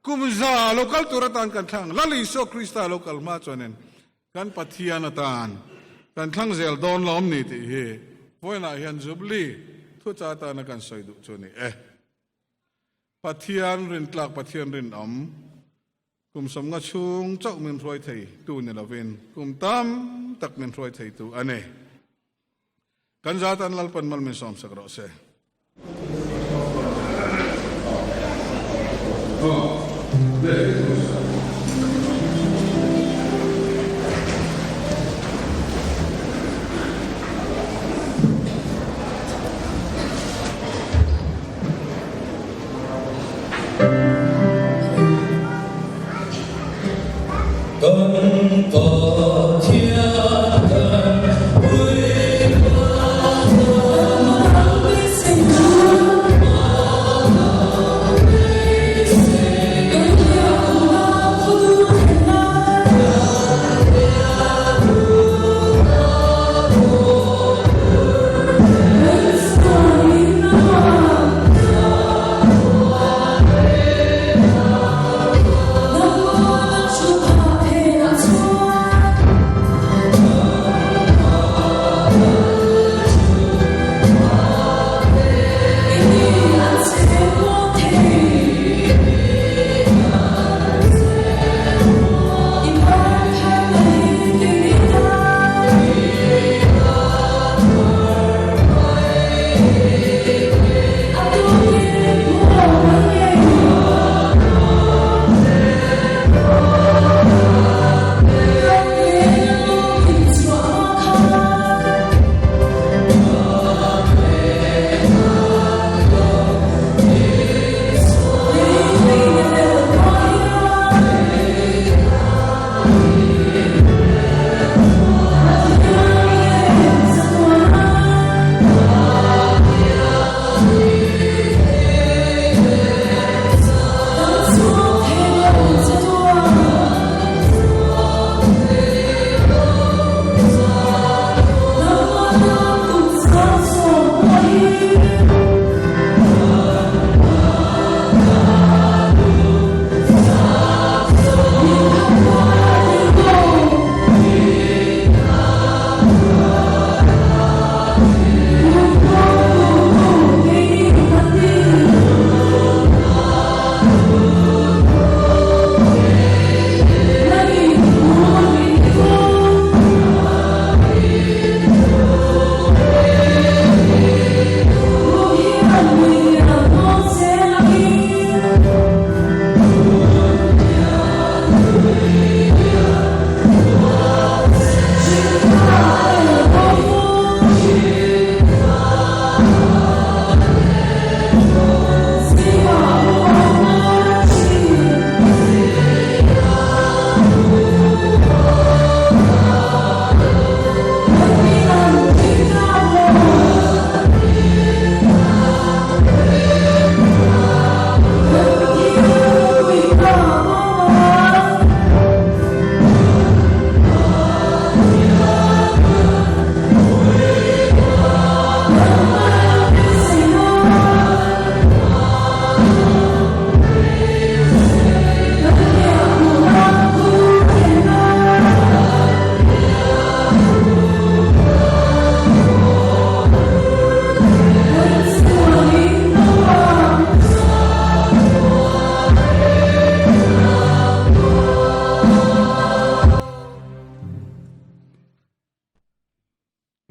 kum 100 lo kal tur atan kan thlang. Lal Isua Krista lo kal hma chuanin kan Pathian atan kan thlang zel dawn lawm ni tih hi vawiinah hian Jubilee thucha atana kan sawi duh chu a ni e. Pathian rintlak, Pathian rinawm. Kum sawmnga chhung chauh min hruai thei tu ni lovin kum tam tak min hruai thei tu a ni. Kan za tan Lalpan mal min sawm sak rawh se.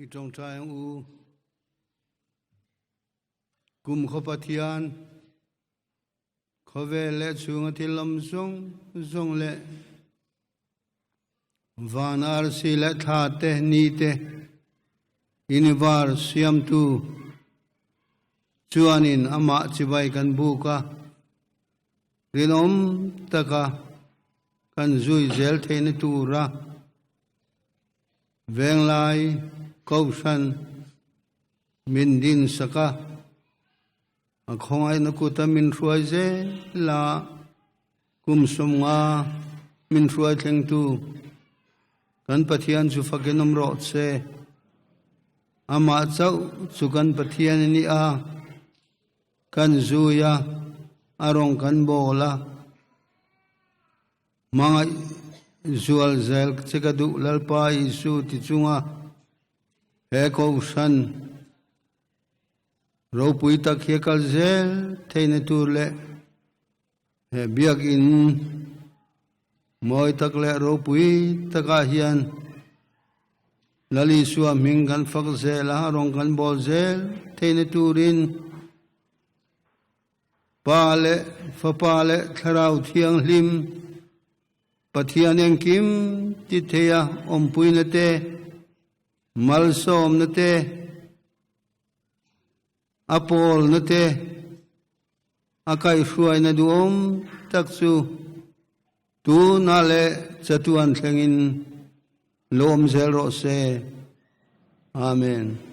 I tawngtai ang u. Kum khaw Pathian, khawvel leh chhunga thil awm zawng zawng leh van arsi leh thla te, ni te, universe siamtu chuanin amah chibai kan buk a, rinawm taka kan zui zel theihna tura Venglai Kohhran min din sak a, a khawngaihna kuta min hruai zel a, kum sawmnga min hruai thlengtu kan Pathian chu fakin awm rawh che. Amah chauh chu kan Pathian a ni a, kan zui a, a rawng kan bawl a. Hmangaih zual zel che ka duh Lalpa Isu ti chunga he Kohhran ropui tak hi a kal zel theihna tur leh he Biakinn. Mawi tak leh ropui takah hian Lal Isua hming kan fak zel a, rawng kan bawl zel theihna turin Pa leh Fapa leh Thlarau Thianghlim Pathian engkim ti theia awmpuina te, malsawmna te, a pawlna te, a kaihhruaina duhawm tak chu tuna leh chatuan thlengin lawm zel rawh se. Amen.